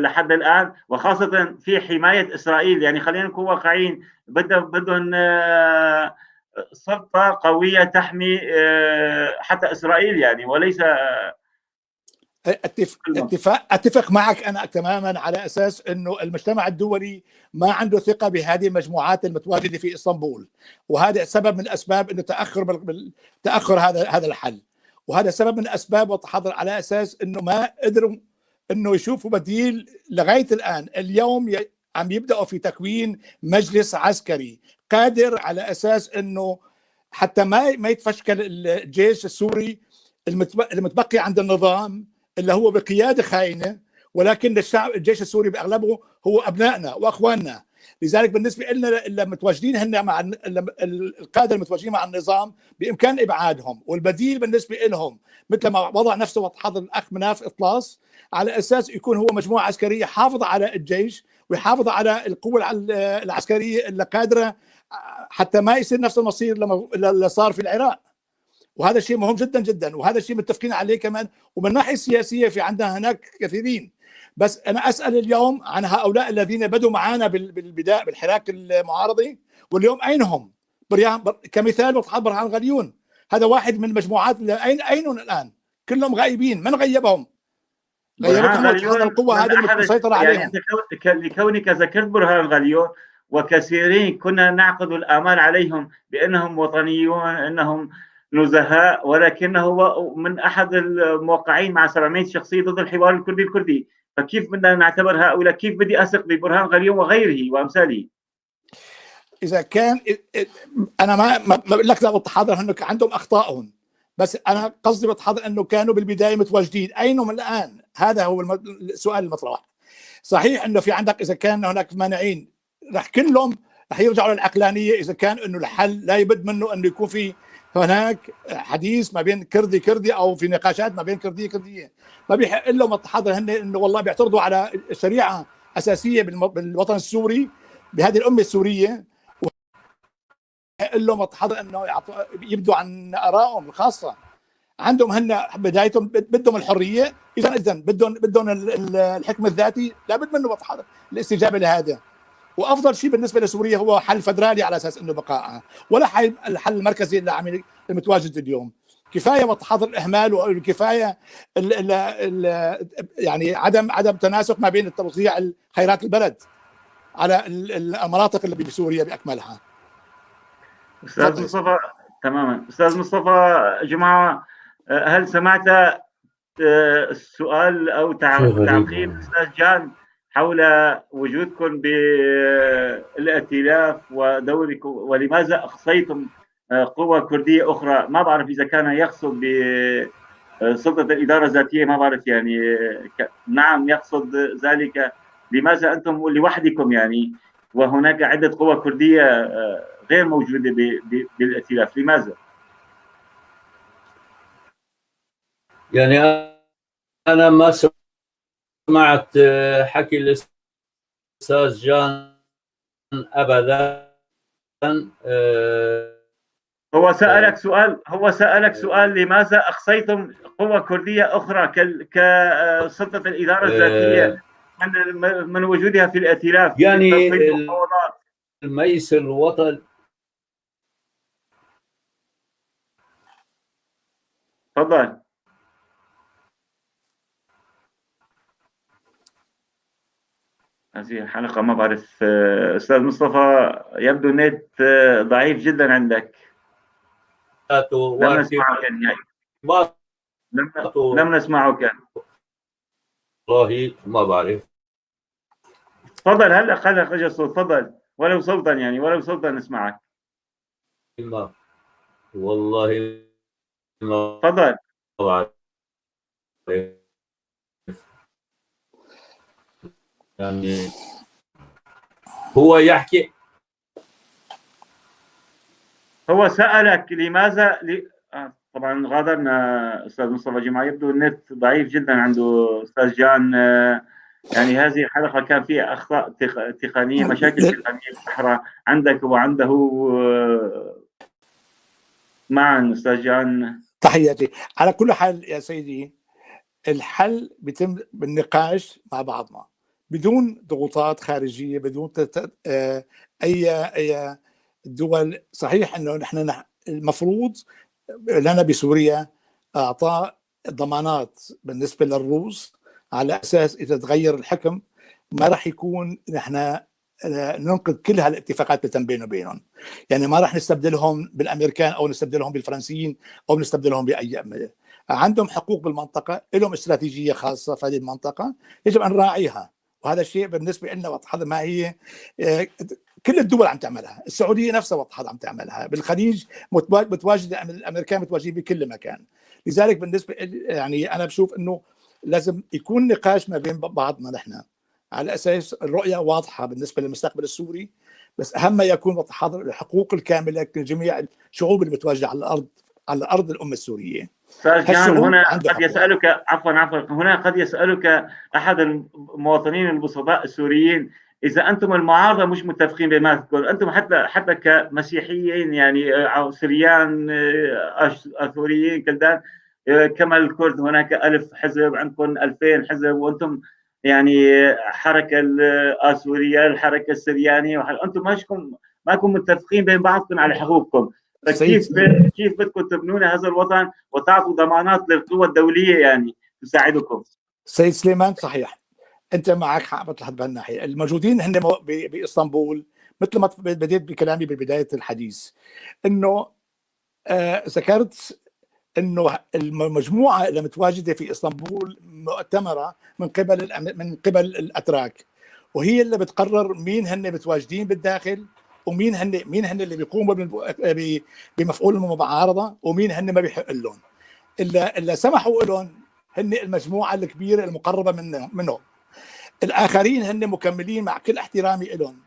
لحد الان، وخاصة في حماية اسرائيل. يعني خلينا نكون واقعيين، بدهم سلطة قوية تحمي حتى اسرائيل، يعني وليس. اتفق معك انا تماما، على اساس انه المجتمع الدولي ما عنده ثقة بهذه المجموعات المتواجدة في اسطنبول، وهذا سبب من اسباب انه تاخر هذا الحل، وهذا سبب من اسباب وتحضر على اساس انه ما قدروا انه يشوفوا بديل لغاية الان. اليوم عم يبداوا في تكوين مجلس عسكري قادر على اساس انه حتى ما يتفشكل الجيش السوري المتبقي عند النظام اللي هو بقيادة خاينه، ولكن الشعب الجيش السوري باغلبه هو ابنائنا واخواننا. لذلك بالنسبة لنا اللي متواجدين هن مع القادة المتواجدين مع النظام بامكان ابعادهم، والبديل بالنسبة لهم مثل ما وضع نفسه وتحضر الاخ مناف اطلاس على اساس يكون هو مجموعة عسكرية حافظ على الجيش ويحافظ على القوة العسكرية اللي قادرة حتى ما يصير نفس المصير اللي صار في العراق. وهذا شيء مهم جدا جدا، وهذا الشيء متفقين عليه كمان. ومن الناحية السياسية في عندنا هناك كثيرين، بس انا اسال اليوم عن هؤلاء الذين بدوا معنا بالبداية بالحراك المعارضي، واليوم اين هم؟ كمثال وتحضر برهان غليون، هذا واحد من المجموعات اللي اينهم الان؟ كلهم غايبين. من غيبهم؟ غيبتهم القوة هذه المسيطرة عليهم. يعني لكونك ذكرت برهان غليون، وكثيرين كنا نعقد الامال عليهم بانهم وطنيون، انهم نزهاء، ولكنه هو من احد الموقعين مع 700 شخصية ضد الحوار الكردي الكردي. فكيف بدنا نعتبر هؤلاء؟ كيف بدي اثق ببرهان غليون وغيره وامثاله؟ اذا كان انا ما بقول لك لا بالتحاضر انه عندهم اخطائهم، بس انا قصدي بالتحاضر انه كانوا بالبداية متواجدين، اينهم الان؟ هذا هو السؤال المطروح. صحيح انه في عندك اذا كان هناك مانعين رح كلهم رح يرجعوا للعقلانيه، اذا كان انه الحل لا يبد منه انه يكون في هناك حديث ما بين كردي كردي او في نقاشات ما بين كرديه كرديه. ما بيحق لهم التحضر هن انه والله بيعترضوا على شريعة اساسية بالوطن السوري بهذه الامة السورية، ويحق لهم التحضر انه يبدوا عن ارائهم الخاصة. عندهم هن بدايتهم بدهم الحرية، اذا بدهم الحكم الذاتي، لابد منه التحضر الاستجابة لهذا. وافضل شيء بالنسبة لسوريا هو حل فدرالي على اساس انه بقائها، ولا الحل المركزي اللي عم المتواجد اليوم. كفاية وتحضر الاهمال، وكفاية ال ال يعني عدم تناسق ما بين توزيع خيرات البلد على المناطق اللي بسوريا باكملها. استاذ مصطفى، تماما. استاذ مصطفى جمعه، هل سمعت السؤال او تعقيب استاذ جان حول وجودكم بالائتلاف ودوركم، ولماذا اقصيتم قوى كرديه اخرى؟ ما بعرف اذا كان يقصد بسلطه الادارة الذاتية، ما بعرف يعني. نعم يقصد ذلك. لماذا انتم لوحدكم يعني، وهناك عده قوى كرديه غير موجودة بالائتلاف، لماذا؟ يعني انا ما سمعت حكي الاستاذ جان ابدا. هو سألك سؤال، هو سألك سؤال، لماذا أقصيتم قوى كردية أخرى كسلطة الإدارة الذاتية من وجودها في الائتلاف؟ يعني الميس الوطن. تفضل. هذه الحلقة ما بعرف أستاذ مصطفى، يبدو النت ضعيف جدا عندك. لم نسمعك نهائيا. لم نسمعك. والله ما بعرف. تفضل، هلا خلق الصوت، تفضل ولو صوتا يعني، ولو صوتا نسمعك. ما والله ما. تفضل. بعرف. يعني هو يحكي، هو سألك لماذا طبعا غادرنا أستاذ مصطفى جمعة، يبدو النت ضعيف جدا عنده أستاذ جان. يعني هذه الحلقة كان فيها اخطاء تقنيه، مشاكل تقنية بالصحراء عندك وعنده. معا استاذ جان. تحياتي. على كل حال يا سيدي، الحل بيتم بالنقاش مع بعضنا بدون ضغوطات خارجيه، بدون اي دول. صحيح انه نحن المفروض لنا بسوريا اعطاء ضمانات بالنسبة للروس على اساس اذا تغير الحكم ما راح يكون نحن ننقذ كل هالاتفاقات اللي تم بينه وبينهم، يعني ما راح نستبدلهم بالامريكان او نستبدلهم بالفرنسيين او نستبدلهم باي، عندهم حقوق بالمنطقه، لهم استراتيجية خاصة في هذه المنطقة يجب ان نراعيها. وهذا الشيء بالنسبة لنا واضح، ما هي كل الدول عم تعملها، السعودية نفسها واضح عم تعملها، بالخليج متواجدة، الامريكان متواجدين بكل مكان. لذلك بالنسبة يعني انا بشوف انه لازم يكون نقاش ما بين بعضنا نحن على اساس الرؤية واضحة بالنسبة للمستقبل السوري، بس اهم ما يكون حاضر الحقوق الكاملة لجميع الشعوب المتواجدة على الارض، على ارض الامة السورية. استاذ جان، هنا قد يسالك، عفوا هنا قد يسالك احد المواطنين البسطاء السوريين، اذا انتم المعارضة مش متفقين بما انتم حتى كمسيحيين يعني سريان اثوريين كلدان كما الكرد، هناك 1000 حزب، عندكم 2000 حزب، وانتم يعني حركة الاسوريه، الحركة السريانية، انتم ماكم متفقين بين بعضكم على حقوقكم، فكيف كيف بدكم تبنون هذا الوطن وتعطوا ضمانات للقوى الدولية يعني تساعدكم؟ سيد سليمان، صحيح انت معك حق بطلع بهالناحيه. الموجودين هن باسطنبول مثل ما بديت بكلامي ببداية الحديث، انه ذكرت انه المجموعة اللي متواجدة في اسطنبول مؤتمره من قبل الاتراك، وهي اللي بتقرر مين هن متواجدين بالداخل ومين هن مين هن اللي بيقوموا بمفعول المعارضة ومين هن ما بيحق لهم. اللي سمحوا لهم هن المجموعة الكبيرة المقربة منهم، الاخرين هن مكملين، مع كل احترامي لهم،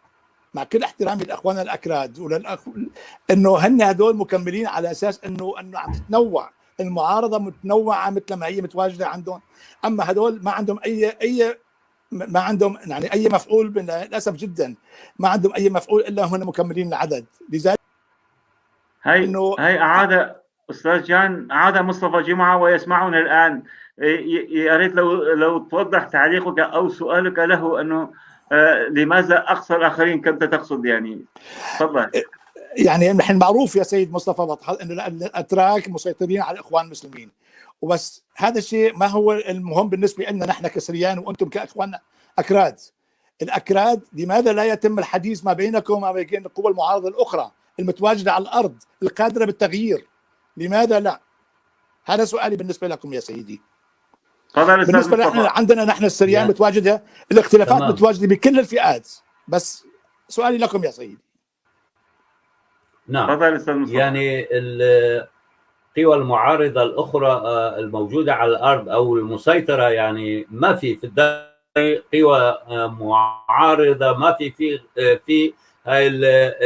مع كل احترامي لاخواننا الاكراد انه هن هدول مكملين على اساس انه عم تتنوع المعارضة، متنوعة مثل ما هي متواجدة عندهم. اما هدول ما عندهم اي ما عندهم يعني اي مفعول، للاسف جدا ما عندهم اي مفعول الا هن مكملين العدد. لذلك هي اعاده استاذ جان، اعاده مصطفى جمعه ويسمعنا الان، يا ريت لو توضح تعليقك او سؤالك له انه لماذا اقصى الاخرين كنت تقصد يعني؟ تفضل. يعني نحن معروف يا سيد مصطفى بطحل انه الاتراك مسيطرين على الاخوان المسلمين، وبس هذا الشيء ما هو المهم بالنسبة لنا نحن كسريان وانتم كاخواننا اكراد. الاكراد لماذا لا يتم الحديث ما بينكم وما بين قوى المعارضة الاخرى المتواجدة على الارض القادره بالتغيير؟ لماذا لا؟ هذا سؤالي بالنسبة لكم يا سيدي. بالنسبة لنا عندنا نحن السريان متواجدة الاختلافات، تمام. متواجدة بكل الفئات، بس سؤالي لكم يا سيدي. نعم، يعني القوى المعارضة الأخرى الموجودة على الأرض أو المسيطرة، يعني ما في الدولة قوى معارضة، ما في في في هاي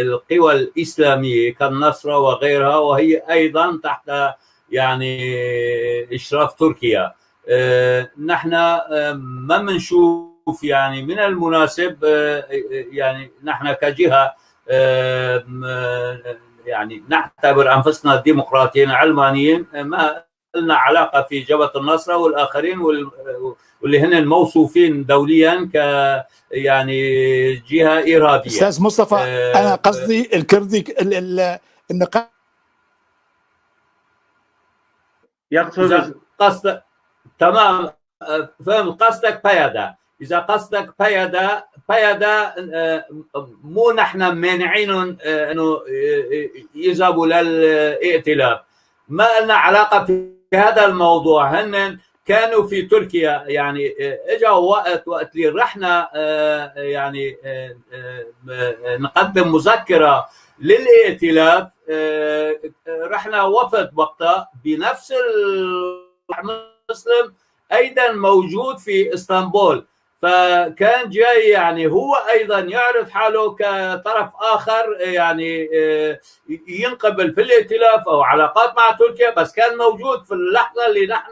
القوى الإسلامية كالنصرة وغيرها، وهي أيضا تحت يعني إشراف تركيا. نحن ما بنشوف يعني من المناسب، يعني نحن كجهة يعني نعتبر انفسنا ديمقراطيين علمانيين، ما لنا علاقة في جبهة النصرة والاخرين واللي هن موصوفين دوليا ك يعني جهة ارهابية. استاذ مصطفى، انا قصدي الكردي النقاش يقصد قصد، تمام، فهم قصدك بيدا. إذا قصدك بيدا مو نحن مانعينهم إنه يذهبوا للائتلاف، ما لنا علاقة في هذا الموضوع. هن كانوا في تركيا، يعني اجا وقت اللي رحنا يعني نقدم مذكرة للائتلاف، رحنا وفد وقتها بنفس المسلم ايضا موجود في اسطنبول، فكان جاي يعني هو ايضا يعرف حاله كطرف اخر يعني ينقبل في الائتلاف او علاقات مع تركيا، بس كان موجود في اللحظة اللي نحن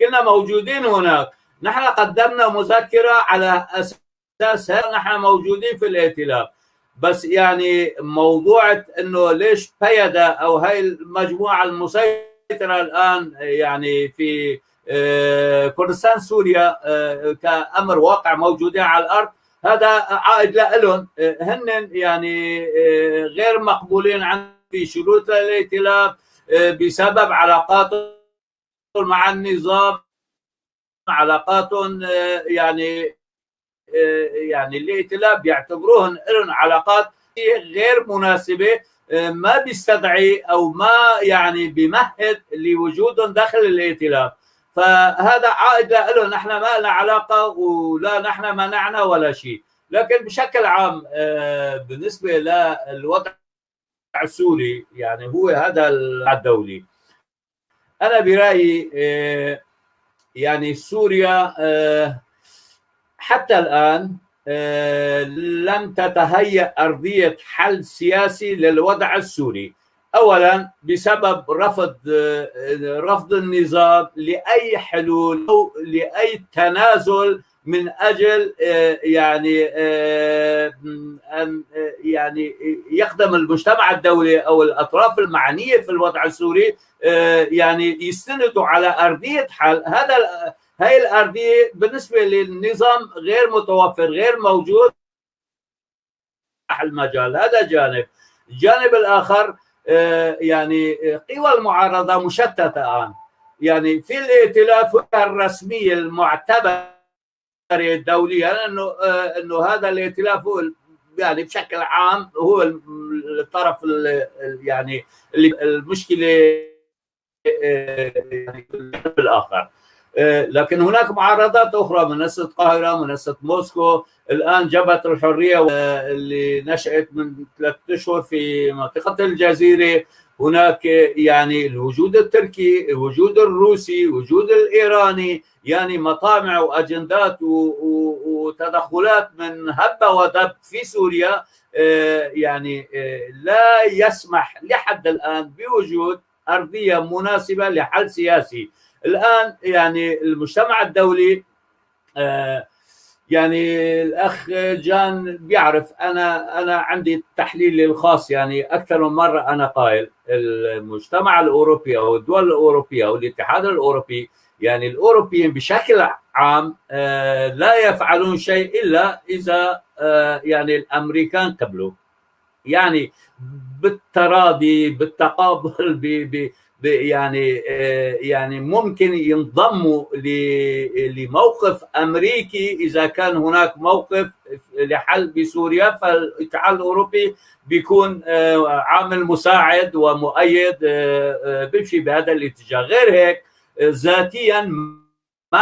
كنا موجودين هناك. نحن قدمنا مذكرة على أساس نحن موجودين في الائتلاف. بس يعني موضوع انه ليش بيدا او هاي المجموعة المسيطرة الان يعني في كردستان سوريا كأمر واقع موجودين على الارض، هذا عائد لهم هن، يعني غير مقبولين عن في شروط الائتلاف بسبب علاقاتهم مع النظام، علاقاتهم يعني الائتلاف بيعتبروهن لهم علاقات غير مناسبة، ما بيستدعي او ما يعني بيمهد لوجودهم داخل الائتلاف. فهذا عائد لهم، نحن ما لنا علاقة ولا نحن منعنا ولا شيء. لكن بشكل عام بالنسبة للوضع السوري يعني هو هذا الدولي، انا برايي يعني سوريا حتى الآن لم تتهيأ أرضية حل سياسي للوضع السوري. أولا بسبب رفض النظام لأي حلول أو لأي تنازل من أجل يعني أن يعني يخدم المجتمع الدولي أو الأطراف المعنية في الوضع السوري، يعني يستندوا على أرضية حل. هذا هاي الأرضية بالنسبة للنظام غير متوفر، غير موجود المجال. هذا جانب. الجانب الآخر يعني قوى المعارضة مشتتة الآن، يعني في الائتلاف الرسمية المعتبرة الدولية انه هذا الائتلاف هو يعني بشكل عام هو الطرف يعني المشكلة يعني الآخر. لكن هناك معارضات أخرى، منصة القاهرة، منصة موسكو، الآن جبهة الحرية اللي نشأت من 3 أشهر في منطقة الجزيرة. هناك يعني الوجود التركي، الوجود الروسي، الوجود الإيراني، يعني مطامع وأجندات وتدخلات من هب ودب في سوريا، يعني لا يسمح لحد الآن بوجود أرضية مناسبة لحل سياسي. الآن يعني المجتمع الدولي، يعني الأخ جان بيعرف أنا عندي تحليلي الخاص، يعني أكثر من مرة أنا قائل المجتمع الأوروبي أو الدول الأوروبية أو الاتحاد الأوروبي، يعني الأوروبيين بشكل عام لا يفعلون شيء إلا إذا يعني الأمريكان قبلوا، يعني بالتراضي بالتقابل يعني ممكن ينضموا لموقف امريكي اذا كان هناك موقف لحل بسوريا، فالاتحاد الاوروبي بيكون عامل مساعد ومؤيد بيمشي بهذا الاتجاه. غير هيك ذاتيا ما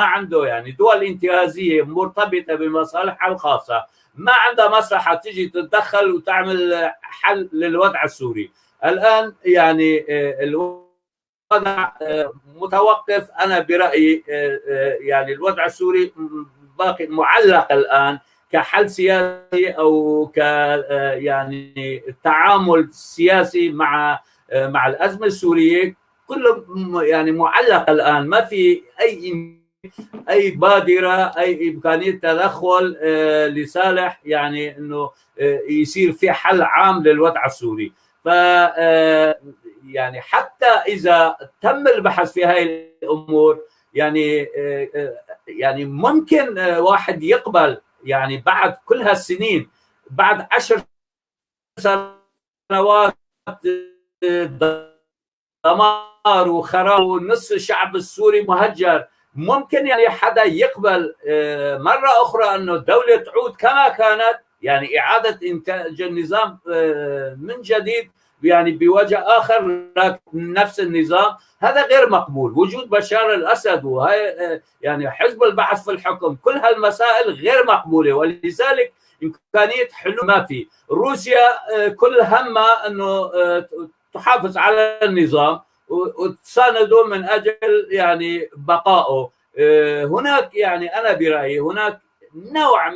عنده يعني دول انتهازيه مرتبطة بمصالحها الخاصة، ما عندها مصلحة تيجي تتدخل وتعمل حل للوضع السوري. الان يعني الوضع متوقف، انا برايي يعني الوضع السوري باقي معلق الان كحل سياسي او ك يعني تعامل سياسي مع الازمة السورية، كله يعني معلق الان، ما في اي بادره، اي امكانية تدخل لصالح يعني انه يصير في حل عام للوضع السوري. ف يعني حتى اذا تم البحث في هذه الامور، يعني ممكن واحد يقبل يعني بعد كل هالسنين، بعد 10 سنوات دمار وخراب ونص الشعب السوري مهجر، ممكن يعني حدا يقبل مرة أخرى أنه الدولة تعود كما كانت، يعني إعادة إنتاج النظام من جديد يعني بوجه آخر لكن نفس النظام، هذا غير مقبول. وجود بشار الأسد وهي يعني حزب البعث في الحكم، كل هالمسائل غير مقبولة، ولذلك إمكانية حلول ما في. روسيا كل همها أنه تحافظ على النظام وتسانده من أجل يعني بقائه. هناك يعني أنا برأيي هناك نوع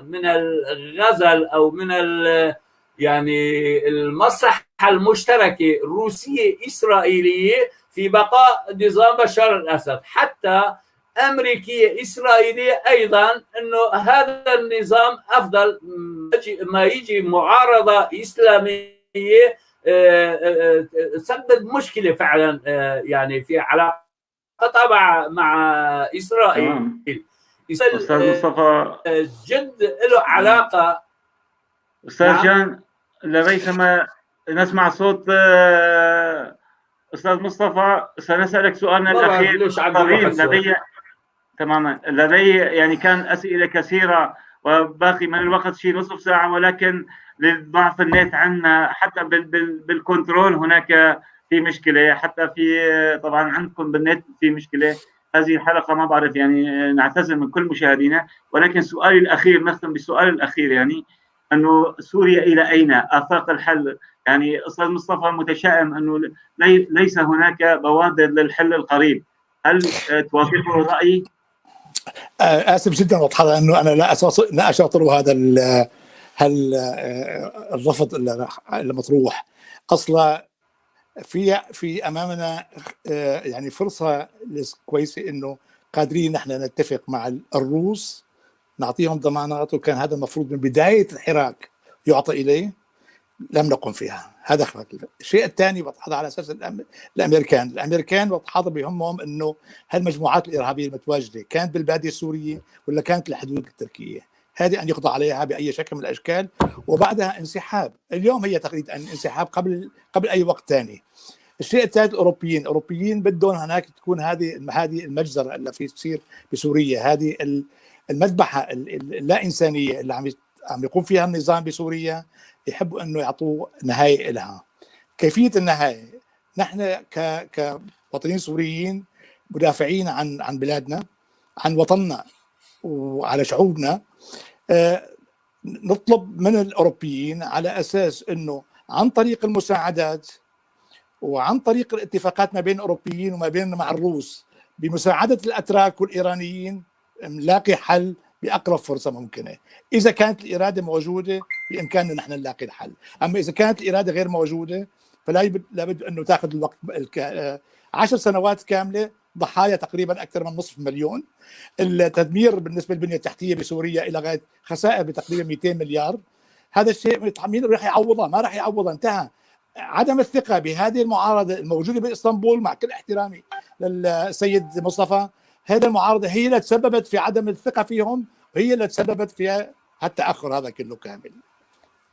من الغزل أو من يعني المصلحة المشتركة الروسية إسرائيلية في بقاء نظام بشار الأسد، حتى امريكية اسرائيلية ايضا انه هذا النظام افضل ما يجي معارضة اسلامية تسبب مشكلة فعلا يعني في علاقتها مع اسرائيل. استاذ مصطفى جد له علاقة. استاذ نعم. جان، لريثما نسمع صوت استاذ مصطفى سنسالك سؤالنا الاخير لدي. تماما، لدي يعني كان اسئلة كثيرة وباقي من الوقت شيء نصف ساعة، ولكن لضعف النت عندنا حتى بالكنترول هناك في مشكلة، حتى في طبعا عندكم بالنت في مشكلة. هذه الحلقة ما بعرف يعني نعتذر من كل مشاهدينا، ولكن سؤالي الاخير، نختم بالسؤال الاخير، يعني انه سوريا الى اين؟ افاق الحل، يعني استاذ مصطفى متشائم انه ليس هناك بوادر للحل القريب، هل توافقه الراي؟ اسف جدا واضحة انه انا لا اشاطر هذا الرفض المطروح. اصلا في امامنا يعني فرصة كويسة انه قادرين نحن نتفق مع الروس، نعطيهم ضمانات، وكان هذا المفروض من بداية الحراك يعطى اليه، لم نقم فيها. هذا خلق. الشيء الثاني وضح على اساس الامريكان وضح بهمهم انه هالمجموعات الارهابية المتواجدة كانت بالباديه السورية ولا كانت الحدود التركية، هذه ان يقضى عليها باي شكل من الاشكال، وبعدها انسحاب. اليوم هي تقريبا انسحاب قبل اي وقت ثاني. الشيء الثالث، الاوروبيين بدهم هناك تكون هذه المجزرة اللي في تصير بسوريا، هذه المذبحة اللا انسانيه اللي عم يقوم فيها النظام بسوريا، يحبوا انه يعطوه نهاية لها. كيفية النهاية؟ نحن كوطنيين سوريين مدافعين عن بلادنا، عن وطننا، وعلى شعوبنا، نطلب من الاوروبيين على اساس انه عن طريق المساعدات وعن طريق الاتفاقات ما بين الاوروبيين وما بين مع الروس بمساعدة الاتراك والايرانيين نلاقي حل باقرب فرصة ممكنة. اذا كانت الارادة موجودة بامكاننا نحن نلاقي الحل، اما اذا كانت الارادة غير موجودة فلا لابد انه تاخذ الوقت. 10 سنوات كاملة، ضحايا تقريبا اكثر من 500,000، التدمير بالنسبة للبنيه التحتية بسوريا الى غاية خسائر بتقريبا 200 مليار. هذا الشيء مين راح يعوضها؟ ما راح يعوضها، انتهى. عدم الثقة بهذه المعارضة الموجودة باسطنبول، مع كل احترامي للسيد مصطفى، هذه المعارضة هي اللي تسببت في عدم الثقة فيهم، وهي اللي تسببت في التاخر هذا كله كامل.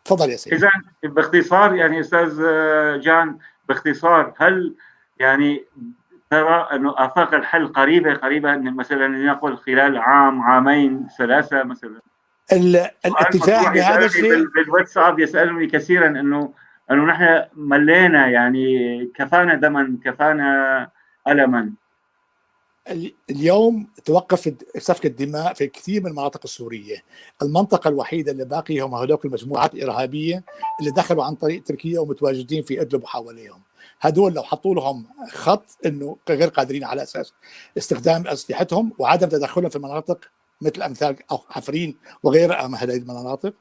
تفضل يا سيدي. اذا باختصار يعني استاذ جان، باختصار هل يعني ترى انه افاق الحل قريبه مثلا لنقل خلال عام، عامين، 3 مثلا؟ الاتجاه بهذا الشيء بالواتساب يسالني كثيرا انه نحن ملينا، يعني كفانا دما، كفانا الما. اليوم توقف سفك الدماء في كثير من المناطق السورية. المنطقة الوحيدة اللي باقية هم هذوك المجموعات الارهابية اللي دخلوا عن طريق تركيا ومتواجدين في ادلب وحواليهم. هدول لو حطوا لهم خط انه غير قادرين على اساس استخدام اسلحتهم وعدم تدخلهم في المناطق مثل امثال او عفرين وغيرها من هذه المناطق،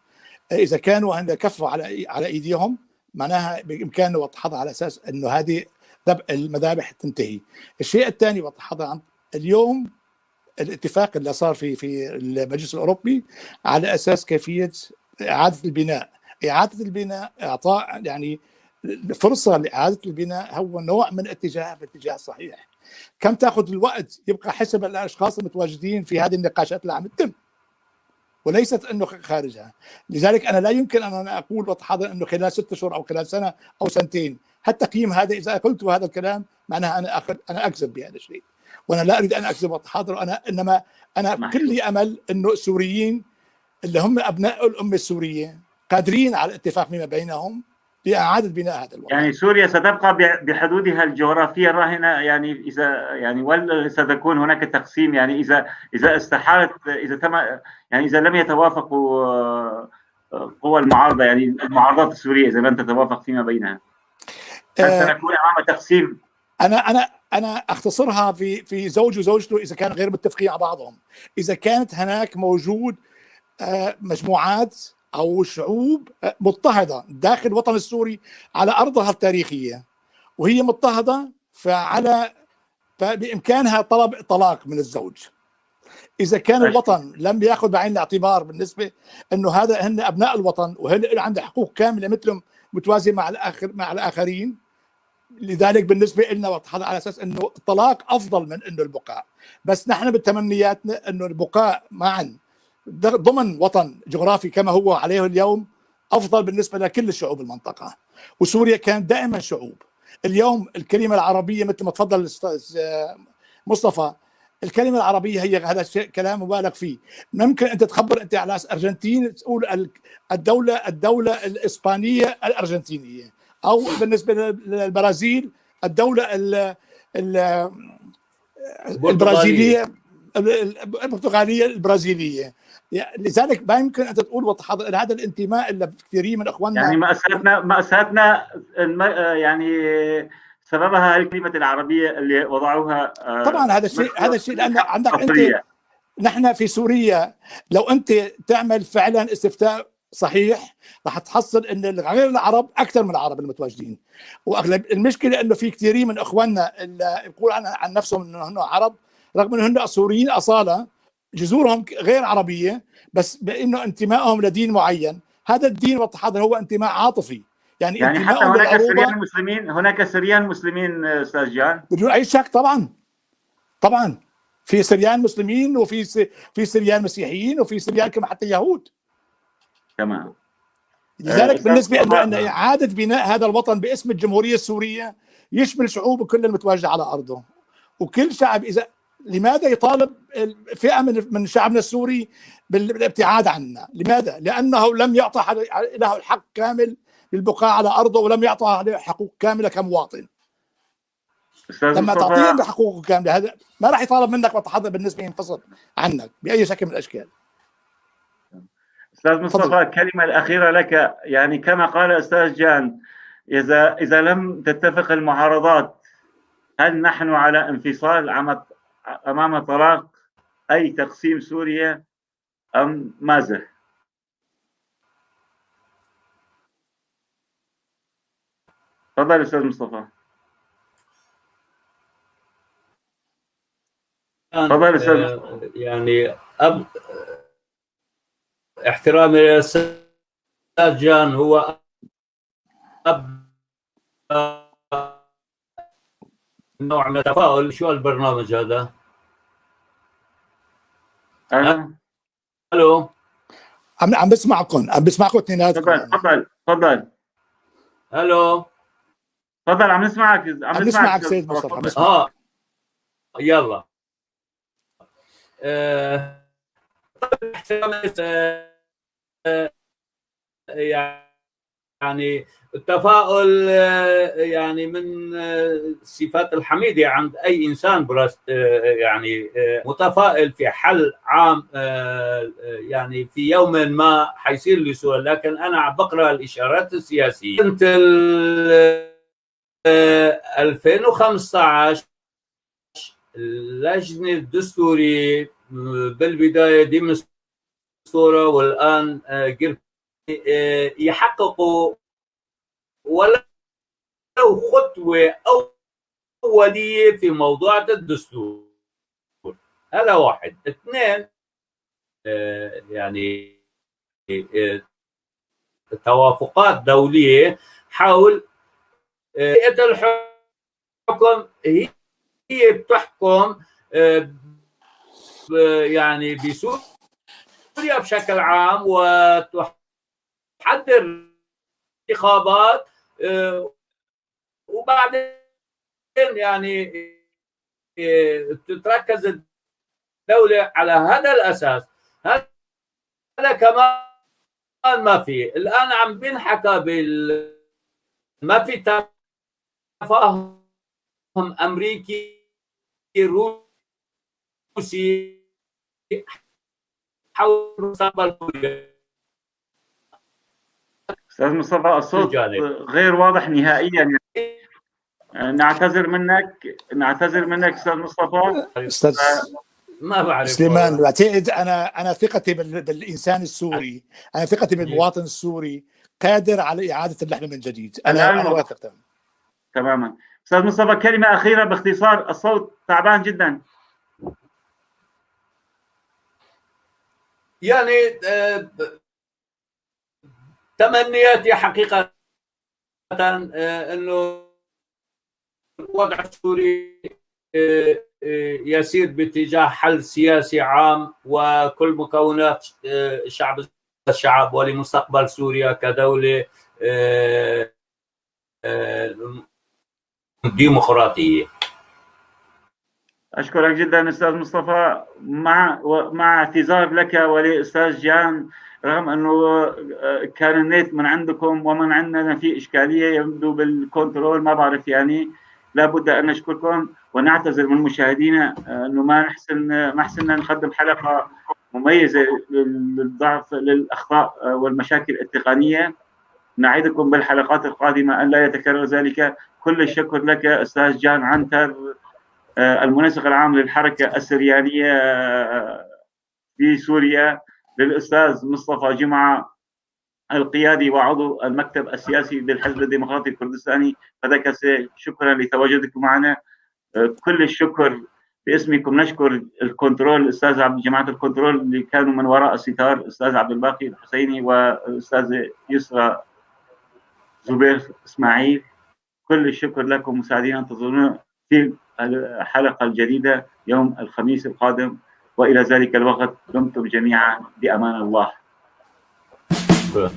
اذا كانوا هن كفوا على ايديهم، معناها بامكاننا وضحها على اساس انه هذه المذابح تنتهي. الشيء الثاني وضحها اليوم الاتفاق اللي صار في المجلس الاوروبي على اساس كيفية اعاده البناء، اعاده البناء اعطاء يعني فرصة لاعادة البناء هو نوع من اتجاه باتجاه صحيح. كم تاخذ الوقت يبقى حسب الاشخاص المتواجدين في هذه النقاشات اللي عم تتم، وليست انه خارجها. لذلك انا لا يمكن ان انا اقول واتحاضر انه خلال 6 اشهر او خلال سنة او سنتين. التقييم هذا اذا قلت هذا الكلام معناها انا اكذب بهذا الشيء، وانا لا اريد ان اكذب واتحاضر. انا انما انا كل امل انه السوريين اللي هم ابناء الامة السورية قادرين على الاتفاق فيما بينهم لاعادة بناء هذا الوطن. يعني سوريا ستبقى بحدودها الجغرافية الراهنة، يعني اذا يعني ولا ستكون هناك تقسيم؟ يعني اذا استحالت، اذا تم، يعني اذا لم يتوافقوا قوى المعارضة، يعني المعارضات السورية اذا لم تتوافق فيما بينها، هل سنكون امام تقسيم؟ انا اختصرها في زوج وزوجته اذا كانوا غير متفقين على بعضهم. اذا كانت هناك موجود مجموعات او شعوب مضطهده داخل الوطن السوري على ارضها التاريخية وهي مضطهده، فعلى فبامكانها طلب الطلاق من الزوج. اذا كان الوطن لم ياخذ بعين الاعتبار بالنسبة انه هذا هن ابناء الوطن وهن عندهم حقوق كاملة مثلهم متوازية مع الاخرين، لذلك بالنسبة لنا على اساس انه الطلاق افضل من انه البقاء. بس نحن بتمنياتنا انه البقاء معا ضمن وطن جغرافي كما هو عليه اليوم افضل بالنسبة لكل شعوب المنطقة. وسوريا كانت دائما شعوب. اليوم الكلمة العربية مثل ما تفضل الاستاذ مصطفى، الكلمة العربية هي هذا الشيء كلام مبالغ فيه. ممكن انت تخبر انت على ارجنتين تقول الدولة الاسبانية الارجنتينية، او بالنسبة للبرازيل الدولة البرازيليه البرتغالية البرازيليه. لذلك ما يمكن ان تقول هذا الانتماء اللي كثيرين من اخواننا، يعني مأساتنا يعني سببها الكلمة العربية اللي وضعوها. طبعا هذا الشيء لان عندك انت، نحن في سوريا لو انت تعمل فعلا استفتاء صحيح راح تحصل ان غير العرب اكثر من العرب المتواجدين. واغلب المشكلة انه في كثيرين من اخواننا اللي يقول عن نفسهم انه هن عرب، رغم انه هن سوريين اصاله جذورهم غير عربية، بس بانه انتمائهم لدين معين، هذا الدين والتحضر هو انتماء عاطفي. يعني حتى هناك سريان مسلمين، هناك سريان مسلمين استاذ جان بدون اي شك. طبعا في سريان مسلمين وفي في سريان مسيحيين وفي سريان كما حتى يهود. تمام. لذلك بالنسبة ان اعاده بناء هذا الوطن باسم الجمهورية السورية يشمل شعوب كل المتواجدة على ارضه، وكل شعب. اذا لماذا يطالب فئة من شعبنا السوري بالابتعاد عنا؟ لماذا؟ لانه لم يعطى له الحق كامل للبقاء على ارضه، ولم يعطى له حقوق كاملة كمواطن. لما تعطيه حقوقه كاملة هذا ما راح يطالب منك وتحضر بالنسبة ينفصل عنك باي شكل من الاشكال. استاذ مصطفى، الكلمة الاخيرة لك. يعني كما قال استاذ جان، اذا لم تتفق المعارضات هل نحن على انفصال امام طلاق اي تقسيم سوريا ام ماذا؟ تفضل استاذ مصطفى. تفضل استاذ مصطفى. يعني احترامي للاستاذ جان، هو نوع من التفاؤل. شو البرنامج هذا؟ الو، عم بسمعكم، عم بسمعكم اثنيناتكم. تفضل تفضل. الو تفضل، عم نسمعك، عم نسمعك سيد مصطفى، عم نسمعك. يلا. يعني التفاؤل يعني من الصفات الحميدة عند أي إنسان، يعني متفائل في حل عام يعني في يوم ما حيصير لسوريا. لكن أنا عم بقرأ الإشارات السياسية. كنت 2015 اللجنة الدستورية بالبداية دي مستورة، والآن يحققوا ولو خطوة أولية في موضوع الدستور. هذا واحد. اثنين، يعني توافقات دولية حول هيئة الحكم، هي بتحكم يعني بسوريا بشكل عام وتحضر انتخابات، وبعدين يعني تتركز الدولة على هذا الأساس. هذا كمان ما في الآن عم بينحكى ما في تفاهم أمريكي روسي حول مستقبل سوريا. أستاذ مصطفى، الصوت غير واضح نهائيا، نعتذر منك، نعتذر منك أستاذ مصطفى. أستاذ ما بعرف سليمان، بعتقد انا ثقتي بالانسان السوري، انا ثقتي بالمواطن السوري قادر على اعاده اللحمة من جديد. انا واثق تماما. استاذ مصطفى، كلمة اخيرة باختصار، الصوت تعبان جدا. يعني تمنياتي حقيقة انه الوضع السوري يسير باتجاه حل سياسي عام، وكل مكونات الشعب ولمستقبل سوريا كدولة ديمقراطية. أشكرك جدا أستاذ مصطفى، مع اعتذار لك ولأستاذ جان، رغم أنه كان النت من عندكم ومن عندنا في إشكالية يبدو بالكنترول، ما بعرف، يعني لابد أن نشكركم ونعتذر من مشاهدينا أنه ما حسنا نقدم حلقة مميزة للضعف للأخطاء والمشاكل التقنية. نعدكم بالحلقات القادمة أن لا يتكرر ذلك. كل الشكر لك أستاذ جان عنتر، المنسق العام للحركة السريانية في سوريا، للأستاذ مصطفى جمعة القيادي وعضو المكتب السياسي بالحزب الديمقراطي الكردستاني فدكس، شكرا لتواجدكم معنا. كل الشكر باسمكم. نشكر الكنترول الأستاذ عبد جماعة الكنترول اللي كانوا من وراء الستار، الأستاذ عبد الباقي الحسيني والأستاذ يسرى زبير إسماعيل. كل الشكر لكم مساعدينا، انتظرونا في الحلقة الجديدة يوم الخميس القادم، وإلى ذلك الوقت دمتم جميعا بأمان الله. شكرا.